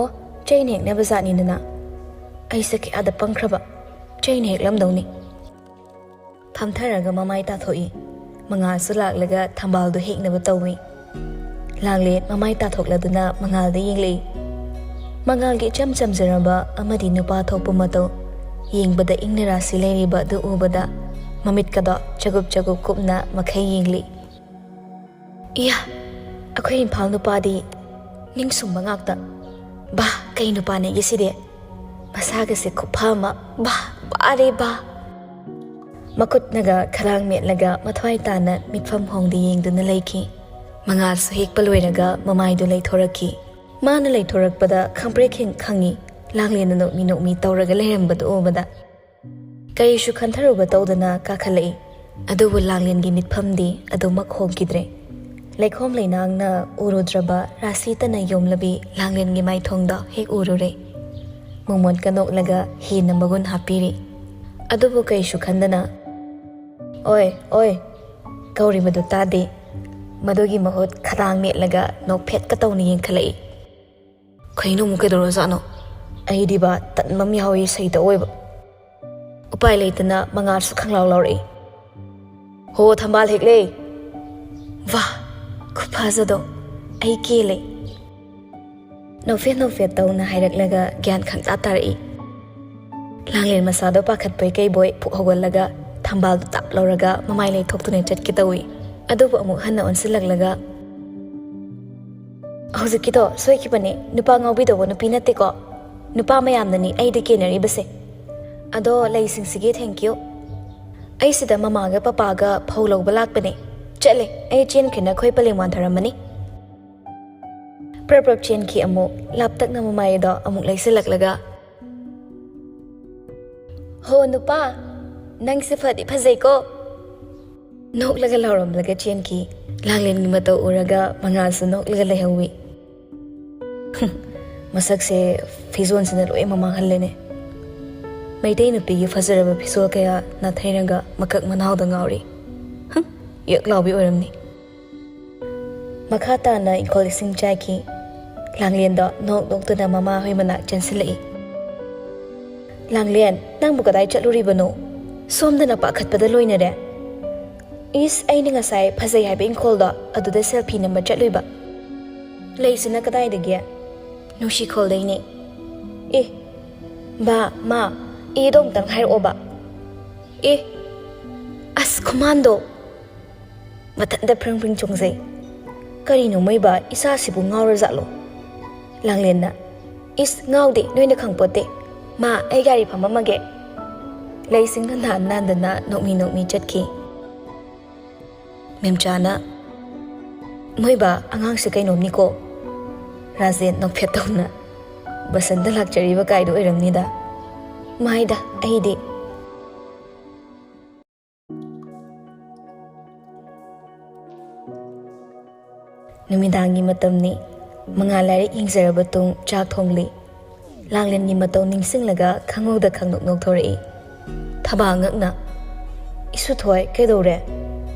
ꯆꯩꯅ ꯍꯦꯛꯅꯕ ꯖꯥꯠꯅꯤꯗꯅ꯫ ꯑꯩꯁꯦ ꯀꯌꯥꯗ ꯄꯪꯈ꯭ꯔꯕ꯫ ꯆꯩꯅ ꯍꯦꯛꯂꯝꯗꯧꯅꯤ꯫" ꯐꯝꯊꯔꯒ ꯃꯃꯥꯏ ꯇꯥꯊꯣꯛꯏ꯫ ꯃꯉꯥꯜꯁꯨ ꯂꯥꯛꯂꯒ ꯊꯝꯕꯥꯜꯗꯨ ꯍꯦꯛꯅꯕ ꯇꯧꯏ꯫ ꯂꯥꯡꯂꯦꯟ ꯃꯃꯥꯏ ꯇꯥꯊꯣꯛꯂꯗꯨꯅ ꯃꯉꯥꯜꯗ ꯌꯦꯡꯂꯛꯏ꯫ ꯃꯉꯥꯜꯒꯤ ꯏꯆꯝ ꯆꯝꯖꯔꯕ ꯑꯃꯗꯤ ꯅꯨꯄꯥ ꯊꯣꯛꯄ ꯃꯇꯧ, ꯌꯦꯡꯕꯗ ꯏꯪꯅ ꯔꯥꯁꯤ ꯂꯩꯔꯤꯕ ꯑꯗꯨ ꯎꯕꯗ ꯃꯃꯤꯠꯀꯗꯣ ꯆꯒꯨꯞ ꯆꯒꯨꯞ ꯀꯨꯞꯅ ꯃꯈꯩ ꯌꯦꯡꯂꯤ꯫ "ꯏꯌꯥ, ꯑꯩꯈꯣꯏ ꯏꯝꯐꯥꯜ ꯅꯨꯄꯥꯗꯤ ꯅꯤꯡꯁꯨꯝꯕ ꯉꯥꯛꯇ꯫ ꯕꯥ, ꯀꯩ ꯅꯨꯄꯥꯅꯦꯒꯦ ꯁꯤꯗꯤ? ꯃꯁꯥꯒꯁꯦ ꯈꯨꯐ ꯑꯃ꯫ ꯕꯥ, ꯕꯥ ꯔꯦ ꯕꯥ!" ꯃꯈꯨꯠꯅꯒ ꯈꯗꯥꯡ ꯃꯦꯠꯂꯒ ꯃꯊ꯭ꯋꯥꯏ ꯇꯥꯅ ꯃꯤꯠꯐꯝ ꯍꯣꯡꯗ ꯌꯦꯡꯗꯨꯅ ꯂꯩꯈꯤ꯫ ꯃꯉꯥꯜꯁꯨ ꯍꯦꯛꯄ ꯂꯣꯏꯔꯒ ꯃꯃꯥꯏꯗꯨ ꯂꯩꯊꯣꯔꯛꯈꯤ꯫ ꯃꯥꯅ ꯂꯩꯊꯣꯔꯛꯄꯗ ꯈꯪꯄ꯭ꯔꯦꯛ ꯍꯦꯛ ꯈꯪꯉꯤ꯫ ꯂꯥꯡꯂꯦꯟꯅ ꯅꯣꯛꯃꯤ ꯅꯣꯛꯃꯤ ꯇꯧꯔꯒ ꯂꯩꯔꯝꯕꯗꯨ ꯎꯕꯗ ꯀꯔꯤꯁꯨ ꯈꯟꯊꯔꯨꯕ ꯇꯧꯗꯅ ꯀꯥꯈꯠꯂꯛꯏ꯫ ꯑꯗꯨꯕꯨ ꯂꯥꯡꯂꯦꯟꯒꯤ ꯃꯤꯠꯐꯝꯗꯤ ꯑꯗꯨꯃꯛ ꯍꯣꯡꯈꯤꯗ꯭ꯔꯦ꯫ ꯂꯩꯈꯣꯝ ꯂꯩꯅꯥꯡꯅ ꯎꯔꯨꯗ꯭ꯔꯕ ꯔꯥꯁꯤꯇꯅ ꯌꯣꯝꯂꯕꯤ ꯂꯥꯡꯂꯦꯟꯒꯤ ꯃꯥꯏꯊꯣꯡꯗ ꯍꯦꯛ ꯎꯔꯨꯔꯦ꯫ ꯃꯣꯃꯣꯟꯀ ꯅꯣꯛꯂꯒ ꯍꯦꯟꯅ ꯃꯒꯨꯟ ꯍꯥꯞꯄꯤꯔꯤ꯫ ꯑꯗꯨꯕꯨ ꯀꯩꯁꯨ ꯈꯟꯗꯅ, "ꯑꯣꯏ, ꯑꯣꯏ" ꯀꯧꯔꯤꯕꯗꯨ ꯇꯥꯗꯦ꯫ ꯃꯗꯨꯒꯤ ꯃꯍꯨꯠ ꯈꯗꯥꯡ ꯃꯦꯠꯂꯒ ꯅꯣꯛꯐꯦꯠꯀ ꯇꯧꯅ ꯌꯦꯡꯈꯠꯂꯛꯏ꯫ "ꯀꯩꯅꯣ ꯑꯃꯨꯛ ꯀꯩꯗꯧꯔꯖꯥꯠꯅꯣ? ꯑꯩꯗꯤꯕ ꯇꯟꯕ ꯑꯃ ꯌꯥꯎꯔꯤ ꯁꯩꯇ ꯑꯣꯏꯕ꯫" ꯎꯄꯥꯏ ꯂꯩꯇꯅ ꯃꯉꯥꯜꯁꯨ ꯈꯪꯂꯥꯎ ꯂꯥꯎꯔꯛꯏ꯫ "ꯍꯣ, ꯊꯝꯕꯥꯜ ꯍꯦꯛꯂꯦ!" "ꯋꯥ, ꯈꯨꯐꯖꯗꯣ! ꯑꯩ ꯀꯦꯜꯂꯦ!" ꯅꯣꯛꯐꯦꯠ ꯅꯣꯛꯐꯦꯠ ꯇꯧꯅ ꯍꯥꯏꯔꯛꯂꯒ ꯒ꯭ꯌꯥꯟ ꯈꯪꯇꯥ ꯇꯥꯔꯛꯏ꯫ ꯂꯥꯡꯂꯦꯟ ꯃꯁꯥꯗꯣ ꯄꯥꯈꯠꯄꯣꯏ ꯀꯩꯕꯣꯏ ꯐꯨꯛ ꯍꯧꯒꯠꯂꯒ ꯊꯝꯕꯥꯜꯗꯨ ꯇꯥꯞ ꯂꯧꯔꯒ ꯃꯃꯥꯏ ꯂꯩꯊꯣꯛꯇꯨꯅ ꯆꯠꯀꯦ ꯇꯧꯏ꯫ ꯑꯗꯨꯕꯨ ꯑꯃꯨꯛ ꯍꯟꯅ ꯑꯣꯟꯁꯤꯜꯂꯛꯂꯒ, "ꯍꯧꯖꯤꯛꯀꯤꯗꯣ ꯁꯣꯏꯈꯤꯕꯅꯦ, ꯅꯨꯄꯥ ꯉꯥꯎꯕꯤꯗꯧꯕ ꯅꯨꯄꯤ ꯅꯠꯇꯦꯀꯣ꯫ ꯅꯨꯄꯥ ꯃꯌꯥꯝꯅꯅꯤ ꯑꯩꯗ ꯀꯦꯅꯔꯤꯕꯁꯦ꯫ ꯑꯗꯣ ꯂꯩꯁꯤꯡꯁꯤꯒꯤ thank you꯫ ꯑꯩ ꯁꯤꯗ ꯃꯃꯥꯒ ꯄꯄꯥꯒ ꯐꯧ ꯂꯧꯕ ꯂꯥꯛꯄꯅꯦ꯫ ꯆꯠꯂꯦ, ꯑꯩ ꯆꯦꯟꯈ꯭ꯔꯦ, ꯅꯈꯣꯏ ꯄꯂꯦꯝ ꯋꯥꯟꯊꯔꯝꯃꯅꯤ꯫" ꯄ꯭ꯔꯞ ꯄ꯭ꯔꯞ ꯆꯦꯟꯈꯤ ꯑꯃꯨꯛ, ꯂꯥꯞꯇꯛꯅ ꯃꯃꯥꯏ ꯑꯗꯣ ꯑꯃꯨꯛ ꯂꯩꯁꯤꯜꯂꯛꯂꯒ, "ꯍꯣ ꯅꯨꯄꯥ, ꯅꯪꯁꯦ ꯐꯗꯤ ꯐꯖꯩꯀꯣ!" ꯅꯣꯛꯂꯒ ꯂꯥꯎꯔꯝꯂꯒ ꯆꯦꯟꯈꯤ꯫ ꯂꯥꯡꯂꯦꯟꯒꯤ ꯃꯇꯧ ꯎꯔꯒ ꯃꯉꯥꯜꯁꯨ ꯅꯣꯛꯂꯒ ꯂꯩꯍꯧꯋꯤ꯫ "ꯃꯁꯛꯁꯦ ꯐꯤꯖꯣꯜꯁꯤꯅ ꯂꯣꯏ ꯃꯃꯥꯡꯍꯜꯂꯦꯅꯦ꯫" ꯃꯩꯇꯩ ꯅꯨꯄꯤꯒꯤ ꯐꯖꯔꯕ ꯐꯤꯖꯣꯜ ꯀꯌꯥ ꯅꯥꯊꯩꯔꯒ ꯃꯀꯛ ꯃꯅꯥꯎꯗ ꯉꯥꯎꯔꯤ꯫ ꯍꯝ, ꯌꯛ ꯂꯥꯎꯕꯤ ꯑꯣꯏꯔꯝꯅꯤ꯫ ꯃꯈꯥ ꯇꯥꯅ ꯏꯪꯈꯣꯜ ꯏꯁꯤꯡ ꯆꯥꯏꯈꯤ꯫ ꯂꯥꯡꯂꯦꯟꯗꯣ ꯅꯣꯛ ꯅꯣꯛꯇꯨꯅ ꯃꯃꯥ ꯍꯣꯏ ꯃꯅꯥꯛ ꯆꯦꯟꯁꯤꯜꯂꯛꯏ꯫ "ꯂꯥꯡꯂꯦꯟ, ꯅꯪꯕꯨ ꯀꯗꯥꯏ ꯆꯠꯂꯨꯔꯤꯕꯅꯣ? ꯁꯣꯝꯗꯅ ꯄꯥꯈꯠꯄꯗ ꯂꯣꯏꯅꯔꯦ꯫ ꯏꯁ, ꯑꯩꯅ ꯉꯁꯥꯏ ꯐꯖꯩ ꯍꯥꯏꯕ ꯏꯪꯈꯣꯜꯗꯣ ꯑꯗꯨꯗ ꯁꯦꯜꯐꯤ ꯅꯝꯕ ꯆꯠꯂꯨꯏꯕ꯫ ꯂꯩꯁꯤꯅ ꯀꯗꯥꯏꯗꯒꯤ?" "ꯅꯨꯡꯁꯤꯈꯣꯜꯗꯩꯅꯦ꯫" "ꯑꯦ, ꯕꯥ, ꯃꯥ, ꯑꯦꯗꯣ ꯑꯃꯨꯛꯇꯪ ꯍꯥꯏꯔꯛꯑꯣꯕ꯫ ꯑꯦ, ꯑꯁ, ꯈꯨꯃꯥꯟꯗꯣ!" ꯃꯊꯟꯇ ꯐ꯭ꯔꯤꯡ ꯐ꯭ꯔꯤꯡ ꯆꯣꯡꯖꯩ꯫ "ꯀꯔꯤꯅꯣ ꯃꯣꯏꯕꯥ, ꯏꯆꯥꯁꯤꯕꯨ ꯉꯥꯎꯔꯖꯥꯠꯂꯣ?" ꯂꯥꯡꯂꯦꯟꯅ, "ꯏꯁ, ꯉꯥꯎꯗꯦ, ꯅꯣꯏꯅ ꯈꯪꯄꯣꯠꯇꯦ꯫ ꯃꯥ, ꯑꯩ ꯒꯥꯔꯤ ꯐꯝꯃꯝꯃꯒꯦ꯫" ꯂꯩꯁꯤꯡꯅ ꯅꯥꯟ ꯅꯥꯟꯗꯅ ꯅꯣꯛꯃꯤ ꯅꯣꯛꯃꯤ ꯆꯠꯈꯤ꯫ ꯃꯦꯝꯆꯥꯅ, "ꯃꯣꯏꯕꯥ, ꯑꯉꯥꯡꯁꯦ ꯀꯩꯅꯣꯝꯅꯤꯀꯣ꯫" ꯔꯥꯖꯦꯟ ꯅꯣꯛꯐꯦꯠ ꯇꯧꯅ, "ꯕꯁꯟꯇ ꯂꯥꯛꯆꯔꯤꯕ ꯀꯥꯏꯗꯣ ꯑꯣꯏꯔꯝꯅꯤꯗ꯫" "ꯃꯥꯏꯗ, ꯑꯩꯗꯤ꯫" ꯅꯨꯃꯤꯗꯥꯡꯒꯤ ꯃꯇꯝꯅꯤ꯫ ꯃꯉꯥꯜ ꯂꯥꯏꯔꯤꯛ ꯌꯦꯡꯖꯔꯕ ꯇꯨꯡ ꯆꯥꯛ ꯊꯣꯡꯂꯤ꯫ ꯂꯥꯡꯂꯦꯟꯒꯤ ꯃꯇꯧ ꯅꯤꯡꯁꯤꯡꯂꯒ ꯈꯪꯍꯧꯗ ꯈꯪꯅꯣꯛ ꯅꯣꯛꯊꯣꯔꯛꯏ꯫ ꯊꯕꯥ ꯉꯛꯅ, "ꯏꯁꯨꯊꯣꯏ, ꯀꯩꯗꯧꯔꯦ?"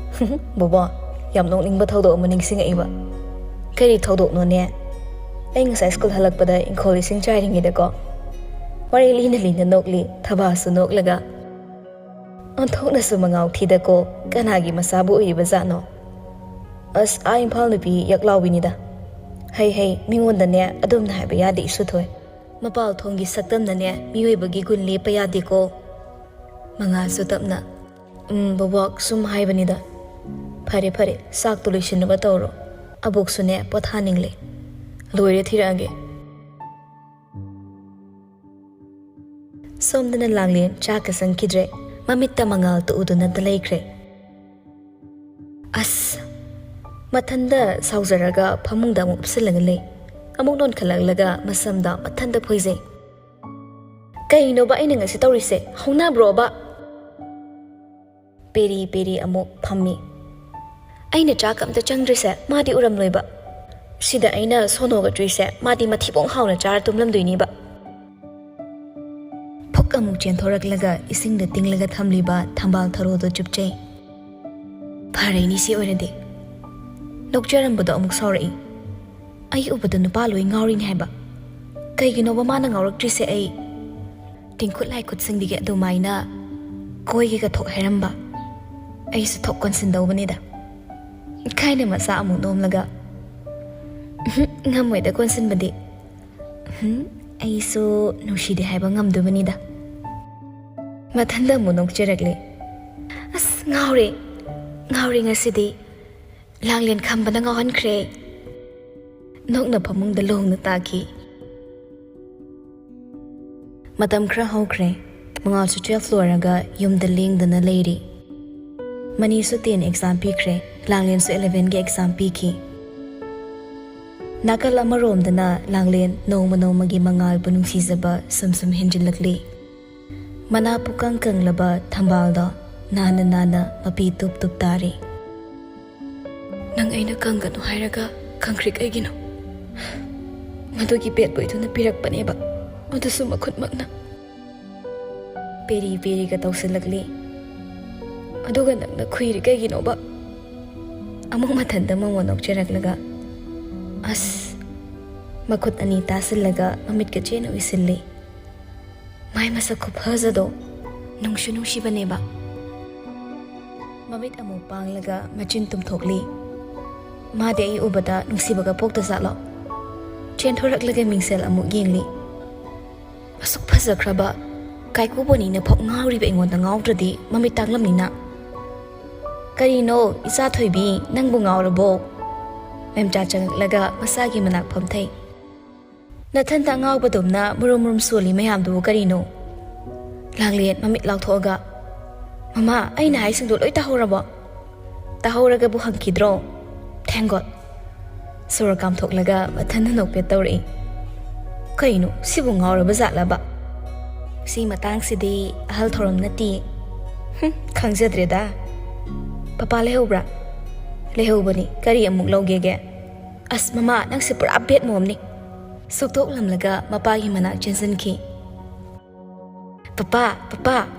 "ꯕꯣꯕꯣ, ꯌꯥꯝ ꯅꯣꯛꯅꯤꯡꯕ ꯊꯧꯗꯣꯛ ꯑꯃ ꯅꯤꯡꯁꯤꯡꯉꯛꯏꯕ꯫" "ꯀꯔꯤ ꯊꯧꯗꯣꯛꯅꯣꯅꯦ?" "ꯑꯩ ꯉꯁꯥꯏ ꯁ꯭ꯀꯨꯜ ꯍꯜꯂꯛꯄꯗ ꯏꯪꯈꯣꯜ ꯏꯁꯤꯡ ꯆꯥꯏꯔꯤꯉꯩꯗꯀꯣ꯫" ꯋꯥꯔꯤ ꯂꯤꯅ ꯂꯤꯅ ꯅꯣꯛꯂꯤ, ꯊꯕꯥꯁꯨ ꯅꯣꯛꯂꯒ꯫ "ꯑꯣꯟꯊꯣꯛꯅꯁꯨ ꯃꯉꯥꯎ ꯊꯤꯗꯀꯣ, ꯀꯅꯥꯒꯤ ꯃꯆꯥꯕꯨ ꯑꯣꯏꯔꯤꯕ ꯖꯥꯠꯅꯣ?" "ꯑꯁ, ꯑꯥ ꯏꯝꯐꯥꯜ ꯅꯨꯄꯤ ꯌꯛꯂꯥꯎꯕꯤꯅꯤꯗ꯫ ꯍꯩ ꯍꯩ, ꯃꯤꯉꯣꯟꯗꯅꯦ ꯑꯗꯨꯝꯅ ꯍꯥꯏꯕ ꯌꯥꯗꯦ ꯏꯁꯨꯊꯣꯏ꯫ ꯃꯄꯥꯜ ꯊꯣꯡꯒꯤ ꯁꯛꯇꯝꯅꯅꯦ ꯃꯤꯑꯣꯏꯕꯒꯤ ꯒꯨꯟ ꯂꯦꯞꯄ ꯌꯥꯗꯦꯀꯣ꯫" ꯃꯉꯥꯜꯁꯨ ꯇꯞꯅ, "ꯎꯝ, ꯕꯣꯕꯣꯛ, ꯁꯨꯝ ꯍꯥꯏꯕꯅꯤꯗ꯫ ꯐꯔꯦ ꯐꯔꯦ, ꯆꯥꯛꯇꯣ ꯂꯣꯏꯁꯤꯟꯅꯕ ꯇꯧꯔꯣ꯫ ꯑꯕꯣꯛꯁꯨꯅꯦ ꯄꯣꯊꯥꯅꯤꯡꯂꯦ꯫ ꯂꯣꯏꯔꯦ ꯊꯤꯔꯛꯑꯒꯦ꯫" ꯁꯣꯝꯗꯅ ꯂꯥꯡꯂꯦꯟ ꯆꯥꯛꯀ ꯆꯪꯈꯤꯗ꯭ꯔꯦ꯫ ꯃꯃꯤꯠꯇ ꯃꯉꯥꯜ ꯇꯨꯎꯗꯨꯅꯇ ꯂꯩꯈ꯭ꯔꯦ꯫ ꯑꯁ! ꯃꯊꯟꯗ ꯁꯥꯎꯖꯔꯒ ꯐꯃꯨꯡꯗ ꯑꯃꯨꯛ ꯎꯞꯁꯤꯜꯂꯒ ꯂꯩ꯫ ꯑꯃꯨꯛ ꯅꯣꯟꯈꯠꯂꯛꯂꯒ ꯃꯁꯝꯗ ꯃꯊꯟꯗ ꯐꯣꯏꯖꯩ꯫ "ꯀꯩꯅꯣꯕ ꯑꯩꯅ ꯉꯁꯤ ꯇꯧꯔꯤꯁꯦ? ꯍꯧꯅꯕ꯭ꯔꯣꯕ?" ꯄꯦꯔꯤ ꯄꯦꯔꯤ ꯑꯃꯨꯛ ꯐꯝꯃꯤ꯫ "ꯑꯩꯅ ꯆꯥꯛ ꯑꯝꯇ ꯆꯪꯗ꯭ꯔꯤꯁꯦ ꯃꯥꯗꯤ ꯎꯔꯝꯂꯣꯏꯕ꯫ ꯁꯤꯗ ꯑꯩꯅ ꯁꯣꯅꯣꯒ ꯆꯨꯏꯁꯦ ꯃꯥꯗꯤ ꯃꯊꯤꯕꯣꯡ ꯍꯥꯎꯅ ꯆꯥꯔ ꯇꯨꯝꯂꯝꯗꯣꯏꯅꯤꯕ꯫" ꯐꯨꯛ ꯑꯃꯨꯛ ꯆꯦꯟꯊꯣꯔꯛꯂꯒ ꯏꯁꯤꯡꯗ ꯇꯤꯡꯂꯒ ꯊꯝꯂꯤꯕ ꯊꯝꯕꯥꯜ ꯊꯔꯣꯗꯣ ꯆꯨꯞꯆꯩ꯫ "ꯐꯔꯦꯅꯤ, ꯁꯤ ꯑꯣꯏꯔꯗꯤ꯫" ꯅꯣꯛꯆꯔꯝꯕꯗꯣ ꯑꯃꯨꯛ ꯁꯥꯎꯔꯛꯏ꯫ ꯑꯩ ꯎꯕꯗ ꯅꯨꯄꯥ ꯂꯣꯏ ꯉꯥꯎꯔꯤꯅꯤ ꯍꯥꯏꯕ꯫ ꯀꯩꯒꯤꯅꯣꯕ ꯃꯥꯅ ꯉꯥꯎꯔꯛꯇ꯭ꯔꯤꯁꯦ? ꯑꯩ ꯇꯤꯡꯈꯨꯠ ꯂꯥꯏꯈꯨꯠꯁꯤꯡꯗꯒꯤ ꯑꯗꯨꯃꯥꯏꯅ ꯀꯣꯏꯒꯦꯒ ꯊꯣꯛ ꯍꯥꯏꯔꯝꯕ꯫ ꯑꯩꯁꯨ ꯊꯣꯛ ꯀꯣꯟꯁꯤꯟꯗꯧꯕꯅꯤꯗ꯫ ꯈꯥꯏꯅ ꯃꯆꯥ ꯑꯃꯨꯛ ꯅꯣꯝꯂꯒ, "ꯎꯝꯍꯨꯝ, ꯉꯝꯃꯣꯏꯗ ꯀꯣꯟꯁꯤꯟꯕꯗꯤ꯫ ꯎꯝꯍꯨꯝ, ꯑꯩꯁꯨ ꯅꯨꯡꯁꯤꯗꯦ ꯍꯥꯏꯕ ꯉꯝꯗꯕꯅꯤꯗ꯫" ꯃꯊꯟꯗ ꯑꯃꯨꯛ ꯅꯣꯛꯆꯔꯛꯂꯦ꯫ "ꯑꯁ, ꯉꯥꯎꯔꯦ, ꯉꯥꯎꯔꯦ ꯉꯁꯤꯗꯤ꯫ ꯂꯥꯡꯂꯦꯟ ꯈꯝꯕꯅ ꯉꯥꯎꯍꯟꯈ꯭ꯔꯦ꯫" ꯅꯣꯛꯅ ꯐꯃꯨꯡꯗ ꯂꯣꯡꯅ ꯇꯥꯈꯤ꯫ ꯃꯇꯝ ꯈꯔ ꯍꯧꯈ꯭ꯔꯦ꯫ ꯃꯉꯥꯜꯁꯨ twelve ꯂꯣꯏꯔꯒ ꯌꯨꯝꯗ ꯂꯦꯡꯗꯅ ꯂꯩꯔꯤ꯫ ꯃꯅꯤꯁꯨ ten exam ꯄꯤꯈ꯭ꯔꯦ꯫ ꯂꯥꯡꯂꯦꯟꯁꯨ elevenꯒꯤ exam ꯄꯤꯈꯤ꯫ ꯅꯥꯀꯜ ꯑꯃꯔꯣꯝꯗꯅ ꯂꯥꯡꯂꯦꯟ ꯅꯣꯡꯃ ꯅꯣꯡꯃꯒꯤ ꯃꯉꯥꯜꯕꯨ ꯅꯨꯡꯁꯤꯖꯕ ꯁꯨꯝ ꯁꯨꯝ ꯍꯦꯟꯖꯤꯜꯂꯛꯂꯤ꯫ ꯃꯅꯥ ꯄꯨꯀꯪ ꯀꯪꯂꯕ ꯊꯝꯕꯥꯜꯗꯣ ꯅꯥꯟꯅ ꯅꯥꯟꯅ ꯃꯄꯤ ꯇꯨꯞ ꯇꯨꯞ ꯇꯥꯔꯤ꯫ "ꯅꯪ ꯑꯩꯅ ꯀꯪꯒꯅꯨ ꯍꯥꯏꯔꯒ ꯀꯪꯈ꯭ꯔꯤ ꯀꯩꯒꯤꯅꯣ? ꯃꯗꯨꯒꯤ bad boyꯗꯨꯅ ꯄꯤꯔꯛꯄꯅꯦꯕ, ꯑꯗꯨꯁꯨ ꯃꯈꯨꯠꯃꯛꯅ꯫" ꯄꯦꯔꯤ ꯄꯦꯔꯤꯒ ꯇꯧꯁꯤꯜꯂꯛꯂꯤ꯫ "ꯑꯗꯨꯒ ꯅꯪꯅ ꯈꯨꯏꯔꯤ ꯀꯩꯒꯤꯅꯣꯕ?" ꯑꯃꯨꯛ ꯃꯊꯟꯇ ꯃꯣꯃꯣ ꯅꯣꯛꯆꯔꯛꯂꯒ, ꯑꯁ, ꯃꯈꯨꯠ ꯑꯅꯤ ꯇꯥꯁꯤꯜꯂꯒ ꯃꯃꯤꯠꯀ ꯆꯦꯅ ꯎꯏꯁꯤꯜꯂꯤ꯫ ꯃꯥꯏ ꯃꯁꯛ ꯈꯨꯐꯖꯗꯣ ꯅꯨꯡꯁꯨ ꯅꯨꯡꯁꯤꯕꯅꯦꯕ꯫ ꯃꯃꯤꯠ ꯑꯃꯨꯛ ꯄꯥꯡꯂꯒ ꯃꯆꯤꯟ ꯇꯨꯝꯊꯣꯛꯂꯤ꯫ ꯃꯥꯗꯤ ꯑꯩ ꯎꯕꯗ ꯅꯨꯡꯁꯤꯕꯒ ꯄꯣꯛꯇ ꯖꯥꯠꯂꯣ? ꯆꯦꯟꯊꯣꯔꯛꯂꯒ ꯃꯤꯡꯁꯦꯜ ꯑꯃꯨꯛ ꯌꯦꯡꯂꯤ꯫ ꯑꯁꯨꯛ ꯐꯖꯈ꯭ꯔꯕ ꯀꯥꯏꯀꯨꯕꯣꯅꯤꯅ ꯐꯥꯎ ꯉꯥꯎꯔꯤꯕ ꯑꯩꯉꯣꯟꯗ ꯉꯥꯎꯗ꯭ꯔꯗꯤ ꯃꯃꯤꯠ ꯇꯥꯡꯂꯝꯅꯤꯅ꯫ "ꯀꯔꯤꯅꯣ, ꯏꯆꯥ ꯊꯣꯏꯕꯤ, ꯅꯪꯕꯨ ꯉꯥꯎꯔꯕꯣ?" ꯃꯦꯝꯆꯥ ꯆꯪꯉꯛꯂꯒ ꯃꯁꯥꯒꯤ ꯃꯅꯥꯛ ꯐꯝꯊꯩ꯫ "ꯅꯊꯟꯇ ꯑꯉꯥꯎꯕꯗꯧꯅ ꯃꯨꯔꯨꯝ ꯃꯨꯔꯨꯝ ꯁꯣꯜꯂꯤ ꯃꯌꯥꯝꯗꯨꯕꯨ ꯀꯔꯤꯅꯣ?" ꯂꯥꯡꯂꯦꯟ ꯃꯃꯤꯠ ꯂꯥꯎꯊꯣꯛꯑꯒ, "ꯃꯃꯥ, ꯑꯩꯅ ꯍꯥꯏꯁꯤꯡꯗꯣ ꯂꯣꯏ ꯇꯥꯍꯧꯔꯕꯣ?" "ꯇꯥꯍꯧꯔꯒꯕꯨ ꯍꯪꯈꯤꯗ꯭ꯔꯣ? Thank God!" ꯁꯣꯔ ꯀꯥꯝꯊꯣꯛꯂꯒ ꯃꯊꯟꯇ ꯅꯣꯛꯐꯦꯠ ꯇꯧꯔꯛꯏ꯫ "ꯀꯩꯅꯣ, ꯁꯤꯕꯨ ꯉꯥꯎꯔꯕ ꯖꯥꯠꯂꯕ? ꯁꯤ ꯃꯇꯥꯡꯁꯤꯗꯤ ꯑꯍꯜ ꯊꯧꯔꯝ ꯅꯠꯇꯤꯌꯦ꯫ ꯍꯨꯝ, ꯈꯪꯖꯗ꯭ꯔꯦꯗ꯫ ꯄꯄꯥ ꯂꯩꯍꯧꯕ꯭ꯔꯥ?" "ꯂꯩꯍꯧꯕꯅꯤ꯫ ꯀꯔꯤ ꯑꯃꯨꯛ ꯂꯧꯒꯦꯒꯦ?" "ꯑꯁ ꯃꯃꯥ, ꯅꯪꯁꯦ ꯄꯨꯔꯥ bad momꯅꯤ꯫" ꯁꯨꯛꯇꯣꯛꯂꯝꯂꯒ ꯃꯄꯥꯒꯤ ꯃꯅꯥꯛ ꯆꯦꯟꯁꯤꯟꯈꯤ꯫ "Papa, papa!"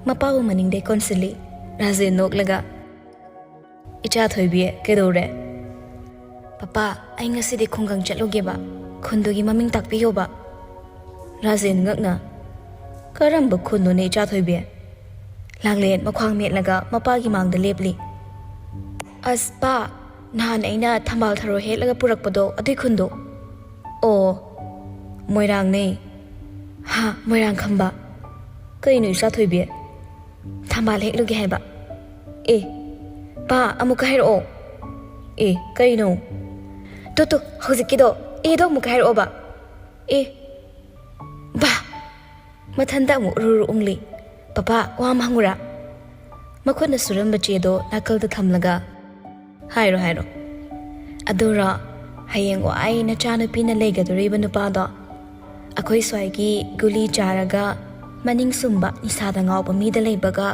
ꯃꯄꯥꯕꯨ ꯃꯅꯤꯡꯗꯩ ꯀꯣꯟꯁꯤꯜꯂꯤ꯫ ꯔꯥꯖꯦꯟ ꯅꯣꯛꯂꯒ, "ꯏꯆꯥ ꯊꯣꯏꯕꯤ, ꯀꯩꯗꯧꯔꯦ?" "ꯄꯄꯥ, ꯑꯩ ꯉꯁꯤꯗꯤ ꯈꯨꯡꯒꯪ ꯆꯠꯂꯨꯒꯦꯕ, ꯈꯨꯟꯗꯨꯒꯤ ꯃꯃꯤꯡ ꯇꯥꯛꯄꯤꯌꯣꯕ꯫" ꯔꯥꯖꯦꯟ ꯉꯛꯅ, "ꯀꯔꯝꯕ ꯈꯨꯟꯅꯣꯅꯦ, ꯏꯆꯥ ꯊꯣꯏꯕꯤ?" ꯂꯥꯡꯂꯦꯟ ꯃꯈ꯭ꯋꯥꯡ ꯃꯦꯠꯂꯒ ꯃꯄꯥꯒꯤ ꯃꯥꯡꯗ ꯂꯦꯞꯂꯤ꯫ "ꯑꯁ ꯄꯥ, ꯅꯍꯥꯟ ꯑꯩꯅ ꯊꯝꯕꯥꯜ ꯊꯔꯣ ꯍꯦꯛꯂꯒ ꯄꯨꯔꯛꯄꯗꯣ, ꯑꯗꯨꯏ ꯈꯨꯟꯗꯣ꯫" "ꯑꯣ, ꯃꯣꯏꯔꯥꯡꯅꯦ꯫" "ꯍꯥ, ꯃꯣꯏꯔꯥꯡ ꯈꯝꯕ?" "ꯀꯩꯅꯣ, ꯏꯆꯥ ꯊꯣꯏꯕꯤ?" "ꯊꯝꯕꯥꯜ ꯍꯦꯛꯂꯨꯒꯦ ꯍꯥꯏꯕ꯫" "ꯑꯦ, ꯄꯥ, ꯑꯃꯨꯛꯀ ꯍꯥꯏꯔꯛꯑꯣ꯫" "ꯑꯦ, ꯀꯩꯅꯣ?" "ꯇꯨ, ꯇꯨ, ꯍꯧꯖꯤꯛꯀꯤꯗꯣ, ꯑꯦꯗꯣ ꯑꯃꯨꯛꯀ ꯍꯥꯏꯔꯛꯑꯣꯕ꯫" "ꯑꯦ, ꯕꯥ!" ꯃꯊꯟꯇ ꯑꯃꯨꯛ ꯎꯔꯨꯔꯨ ꯎꯪꯂꯤ꯫ "ꯄꯄꯥ, ꯋꯥ ꯑꯃ ꯍꯪꯉꯨꯔꯥ?" ꯃꯈꯨꯠꯅ ꯁꯨꯔꯝꯕ ꯆꯦꯗꯣ ꯅꯥꯀꯜꯗ ꯊꯝꯂꯒ, "ꯍꯥꯏꯔꯣ, ꯍꯥꯏꯔꯣ꯫" "ꯑꯗꯨꯔꯣ, ꯍꯌꯦꯡ ꯋꯥꯏ ꯅꯆꯥꯅꯨꯄꯤꯅ ꯂꯩꯒꯗꯧꯔꯤꯕ ꯅꯨꯄꯥꯗꯣ, ꯑꯩꯈꯣꯏ ꯁ꯭ꯋꯥꯏꯒꯤ ꯒꯨꯂꯤ ꯆꯥꯔꯒ ꯃꯅꯤꯡ ꯁꯨꯝꯕ ꯅꯤꯁꯥꯗ ꯉꯥꯎꯕ ꯃꯤꯗ ꯂꯩꯕꯒ,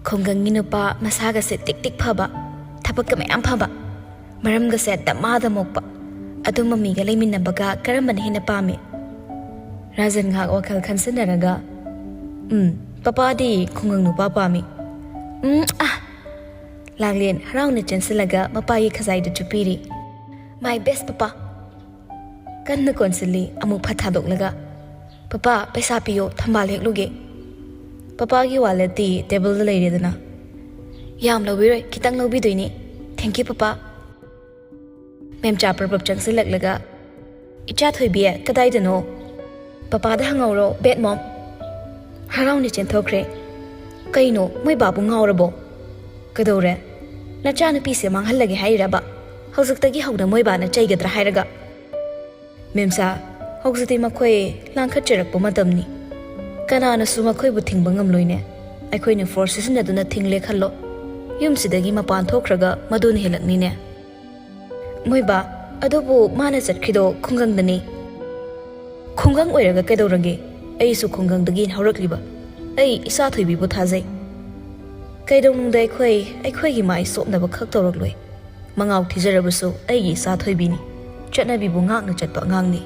ꯈꯨꯡꯒꯪꯒꯤ ꯅꯨꯄꯥ ꯃꯁꯥꯒꯁꯦ ꯇꯤꯛ ꯇꯤꯛ ꯐꯕ, ꯊꯕꯛꯀ ꯃꯌꯥꯝ ꯐꯕ, ꯃꯔꯝꯒꯁꯦ ꯗꯃꯥꯗ ꯃꯣꯛꯄ, ꯑꯗꯨꯝꯕ ꯃꯤꯒ ꯂꯩꯃꯤꯟꯅꯕꯒ ꯀꯔꯝꯕꯅ ꯍꯦꯟꯅ ꯄꯥꯝꯃꯤ?" ꯔꯥꯖꯟ ꯉꯥꯏꯍꯥꯛ ꯋꯥꯈꯜ ꯈꯟꯁꯤꯟꯅꯔꯒ, "ꯎꯝ, ꯄꯄꯥꯗꯤ ꯈꯨꯡꯒꯪ ꯅꯨꯄꯥ ꯄꯥꯝꯃꯤ꯫" "ꯎꯝ, ꯑꯥ!" ꯂꯥꯡꯂꯦꯟ ꯍꯔꯥꯎꯅ ꯆꯦꯟꯁꯤꯜꯂꯒ ꯃꯄꯥꯒꯤ ꯈꯖꯥꯏꯗ ꯆꯨꯞꯄꯤꯔꯤ꯫ "My best papa!" ꯀꯟꯅ ꯀꯣꯟꯁꯤꯜꯂꯤ, ꯑꯃꯨꯛ ꯐꯠ ꯊꯥꯗꯣꯛꯂꯒ, "ꯄꯄꯥ, ꯄꯩꯁꯥ ꯄꯤꯌꯣ, ꯊꯝꯕꯥꯜ ꯍꯦꯛꯂꯨꯒꯦ꯫" ꯄꯄꯥꯒꯤ ꯋꯥꯂꯦꯠꯇꯤ ꯇꯦꯕꯜꯗ ꯂꯩꯔꯦꯗꯅ꯫ "ꯌꯥꯝ ꯂꯧꯕꯤꯔꯣꯏ, ꯈꯤꯇꯪ ꯂꯧꯕꯤꯗꯣꯏꯅꯤ꯫ Thank you, papa." ꯃꯦꯝꯆꯥ ꯄ꯭ꯔꯞ ꯄ꯭ꯔꯞ ꯆꯪꯁꯤꯜꯂꯛꯂꯒ, "ꯏꯆꯥ ꯊꯣꯏꯕꯤ, ꯀꯗꯥꯏꯗꯅꯣ?" "ꯄꯄꯥꯗ ꯍꯪꯍꯧꯔꯣ, bad mom꯫" ꯍꯔꯥꯎꯅ ꯆꯦꯟꯊꯣꯛꯈ꯭ꯔꯦ꯫ "ꯀꯩꯅꯣ, ꯃꯣꯏ ꯕꯥꯕꯨ ꯉꯥꯎꯔꯕꯣ?" "ꯀꯩꯗꯧꯔꯦ? ꯅꯆꯥꯅꯨꯄꯤꯁꯦ ꯃꯥꯡꯍꯜꯂꯒꯦ ꯍꯥꯏꯔꯤꯔꯕ? ꯍꯧꯖꯤꯛꯇꯒꯤ ꯍꯧꯅ ꯃꯣꯏ ꯕꯥꯅ ꯆꯩꯒꯗ꯭ꯔꯥ ꯍꯥꯏꯔꯒ?" "ꯃꯦꯝꯆꯥ, ꯍꯧꯖꯤꯛꯇꯤ ꯃꯈꯣꯏ ꯂꯥꯡꯈꯠꯆꯔꯛꯄ ꯃꯇꯝꯅꯤ꯫ ꯀꯅꯥꯅꯁꯨ ꯃꯈꯣꯏꯕꯨ ꯊꯤꯡꯕ ꯉꯝꯂꯣꯏꯅꯦ꯫ ꯑꯩꯈꯣꯏꯅ force ꯁꯤꯖꯤꯟꯅꯗꯨꯅ ꯊꯤꯡꯂꯦ ꯈꯜꯂꯣ, ꯌꯨꯝꯁꯤꯗꯒꯤ ꯃꯄꯥꯟ ꯊꯣꯛꯈ꯭ꯔꯒ ꯃꯗꯨꯅ ꯍꯦꯜꯂꯛꯅꯤꯅꯦ꯫" "ꯃꯣꯏ ꯕꯥ, ꯑꯗꯨꯕꯨ ꯃꯥꯅ ꯆꯠꯈ꯭ꯔꯤꯗꯣ ꯈꯨꯡꯒꯪꯗꯅꯤ꯫" "ꯈꯨꯡꯒꯪ ꯑꯣꯏꯔꯒ ꯀꯩꯗꯧꯔꯒꯦ? ꯑꯩꯁꯨ ꯈꯨꯡꯒꯪꯗꯒꯤ ꯍꯧꯔꯛꯂꯤꯕ꯫ ꯑꯩ ꯏꯆꯥ ꯊꯣꯏꯕꯤꯕꯨ ꯊꯥꯖꯩ꯫ ꯀꯩꯗꯧꯅꯨꯡꯗ ꯑꯩꯈꯣꯏ ꯑꯩꯈꯣꯏꯒꯤ ꯃꯥꯏ ꯁꯣꯛꯅꯕ ꯈꯛ ꯇꯧꯔꯛꯂꯣꯏ꯫ ꯃꯉꯥꯎ ꯊꯤꯖꯔꯕꯁꯨ ꯑꯩꯒꯤ ꯏꯆꯥ ꯊꯣꯏꯕꯤꯅꯤ꯫ ꯆꯠꯅꯕꯤꯕꯨ ꯉꯥꯛꯅ ꯆꯠꯄ ꯑꯉꯥꯡꯅꯤ꯫"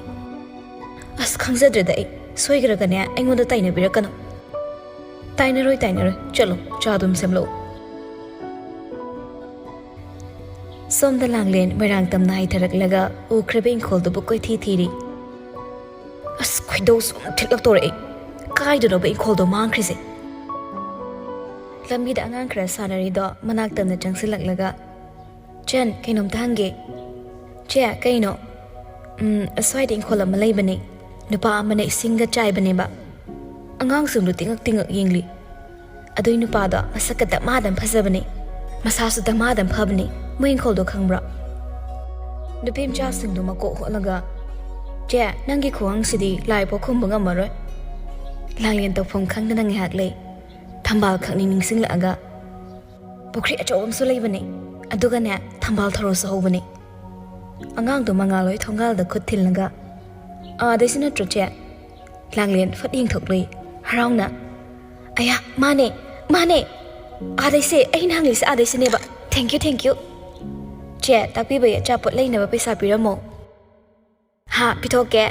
"ꯑꯁ, ꯈꯪꯖꯗ꯭ꯔꯦꯗ ꯑꯩ꯫ ꯁꯣꯏꯈ꯭ꯔꯒꯅꯦ ꯑꯩꯉꯣꯟꯗ ꯇꯥꯏꯅꯕꯤꯔꯛꯀꯅꯨ꯫ ꯇꯥꯏꯅꯔꯣꯏ, ꯇꯥꯏꯅꯔꯣꯏ꯫ ꯆꯠꯂꯣ, ꯆꯥ ꯑꯗꯨꯝ ꯁꯦꯝꯂꯛꯑꯣ꯫ ꯁꯣꯝꯗ ꯂꯥꯡꯂꯦꯟ ꯃꯣꯏꯔꯥꯡ ꯇꯝꯅ ꯍꯥꯏꯊꯔꯛꯂꯒ ꯎꯈ꯭ꯔꯕ ꯏꯪꯈꯣꯜꯗꯨꯕꯨ ꯀꯣꯏꯊꯤ ꯊꯤꯔꯤ꯫ ꯑꯁ, ꯈꯣꯏꯗꯧ ꯁꯨꯝ ꯊꯤꯠꯂꯛꯇꯧꯔꯛꯑꯦ꯫ ꯀꯥꯏꯗꯅꯣꯕ ꯏꯪꯈꯣꯜꯗꯣ ꯃꯥꯡꯈ꯭ꯔꯤꯁꯦ? ꯂꯝꯕꯤꯗ ꯑꯉꯥꯡ ꯈꯔ ꯁꯥꯟꯅꯔꯤꯗꯣ ꯃꯅꯥꯛ ꯇꯝꯅ ꯆꯪꯁꯤꯜꯂꯛꯂꯒ, "ꯆꯟ, ꯀꯩꯅꯣꯝꯇ ꯍꯪꯒꯦ꯫" "ꯆꯦ, ꯀꯩꯅꯣ?" "ꯎꯝ, ꯑꯁ꯭ꯋꯥꯏꯗ ꯏꯪꯈꯣꯜ ꯑꯃ ꯂꯩꯕꯅꯦ꯫ ꯅꯨꯄꯥ ꯑꯃꯅ ꯏꯁꯤꯡꯒ ꯆꯥꯏꯕꯅꯦꯕ꯫ ꯑꯉꯥꯡꯁꯤꯡꯗꯣ ꯇꯤꯉꯛ ꯇꯤꯉꯛ ꯌꯦꯡꯂꯤ꯫ ꯑꯗꯨꯏ ꯅꯨꯄꯥꯗꯣ ꯃꯁꯛꯀ ꯗꯃꯥꯗꯝ ꯐꯖꯕꯅꯦ꯫ ꯃꯁꯥꯁꯨ ꯗꯃꯥꯗꯝ ꯐꯕꯅꯦ꯫ ꯃꯣꯏ ꯏꯪꯈꯣꯜꯗꯣ ꯈꯪꯕ꯭ꯔꯣ?" ꯅꯨꯄꯤ ꯃꯆꯥꯁꯤꯡꯗꯣ ꯃꯀꯣꯛ ꯍꯣꯠꯂꯒ, "ꯆꯦ, ꯅꯪꯒꯤ ꯈꯨꯍꯪꯁꯤꯗꯤ ꯂꯥꯏꯐꯥꯎ ꯈꯨꯝꯕ ꯉꯝꯃꯔꯣꯏ꯫" ꯂꯥꯡꯂꯦꯟ ꯇꯧꯐꯝ ꯈꯪꯗꯅ ꯉꯥꯏꯍꯥꯛ ꯂꯩ꯫ ꯊꯝꯕꯥꯜ ꯈꯛꯅꯤ ꯅꯤꯡꯁꯤꯡꯂꯛꯑꯒ, "ꯄꯨꯈ꯭ꯔꯤ ꯑꯆꯧꯕ ꯑꯃꯁꯨ ꯂꯩꯕꯅꯦ꯫ ꯑꯗꯨꯒꯅꯦ, ꯊꯝꯕꯥꯜ ꯊꯔꯣꯁꯨ ꯍꯧꯕꯅꯦ꯫" ꯑꯉꯥꯡꯗꯣ ꯃꯉꯥꯜꯍꯣꯏ ꯊꯣꯡꯒꯥꯜꯗ ꯈꯨꯠ ꯊꯤꯜꯂꯒ, "ꯑꯥꯗꯩꯁꯤ ꯅꯠꯇ꯭ꯔꯣ, ꯆꯦ?" ꯂꯥꯡꯂꯦꯟ ꯐꯠ ꯌꯦꯡꯊꯣꯛꯂꯨꯏ, ꯍꯔꯥꯎꯅ꯫ "ꯑꯌꯥ, ꯃꯥꯅꯦ, ꯃꯥꯅꯦ! ꯑꯥꯗꯩꯁꯦ, ꯑꯩꯅ ꯍꯪꯂꯤꯁꯦ ꯑꯥꯗꯩꯁꯤꯅꯦꯕ꯫ Thank you, thank you꯫ ꯆꯦ, ꯇꯥꯛꯄꯤꯕꯒꯤ ꯑꯆꯥꯄꯣꯠ ꯂꯩꯅꯕ ꯄꯩꯁꯥ ꯄꯤꯔꯝꯃꯣ꯫" "ꯍꯥ, ꯄꯤꯊꯣꯛꯀꯦ꯫"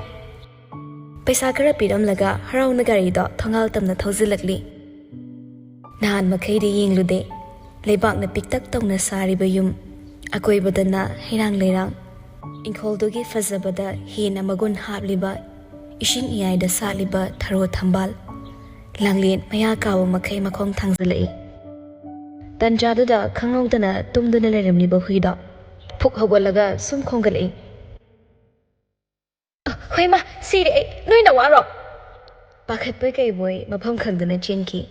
ꯄꯩꯁꯥ ꯈꯔ ꯄꯤꯔꯝꯂꯒ ꯍꯔꯥꯎꯅ ꯒꯥꯔꯤꯗꯣ ꯊꯣꯡꯒꯥꯜ ꯇꯝꯅ ꯊꯧꯖꯤꯜꯂꯛꯂꯤ꯫ ꯅꯍꯥꯟ ꯃꯈꯩꯗꯤ ꯌꯦꯡꯂꯨꯗꯦ꯫ ꯂꯩꯕꯥꯛꯅ ꯄꯤꯛꯇꯛ ꯇꯧꯅ ꯁꯥꯔꯤꯕ ꯌꯨꯝ, ꯑꯀꯣꯏꯕꯗꯅ ꯍꯩꯔꯥꯡ ꯂꯩꯔꯥꯡ, ꯏꯪꯈꯣꯜꯗꯨꯒꯤ ꯐꯖꯕꯗ ꯍꯦꯟꯅ ꯃꯒꯨꯟ ꯍꯥꯞꯂꯤꯕ, ꯏꯁꯤꯡ ꯏꯌꯥꯏꯗ ꯁꯥꯠꯂꯤꯕ ꯊꯔꯣ ꯊꯝꯕꯥꯜ꯫ ꯂꯥꯡꯂꯦꯟ ꯃꯌꯥ ꯀꯥꯕ ꯃꯈꯩ ꯃꯈꯣꯡ ꯊꯥꯡꯖꯤꯜꯂꯛꯏ꯫ ꯇꯟꯖꯥꯗꯨꯗ ꯈꯪꯍꯧꯗꯅ ꯇꯨꯝꯗꯨꯅ ꯂꯩꯔꯝꯂꯤꯕ ꯍꯨꯏꯗꯣ ꯐꯨꯛ ꯍꯧꯒꯠꯂꯒ ꯁꯨꯝ ꯈꯣꯡꯒꯠꯂꯛꯏ꯫ "ꯑ, ꯍꯣꯏꯃꯥ, ꯁꯤꯔꯦ ꯑꯩ꯫ ꯅꯣꯏꯅ ꯋꯥꯔꯣ?" ꯄꯥꯈꯠꯄꯣꯏ ꯀꯩꯕꯣꯏ ꯃꯐꯝ ꯈꯪꯗꯅ ꯆꯦꯟꯈꯤ꯫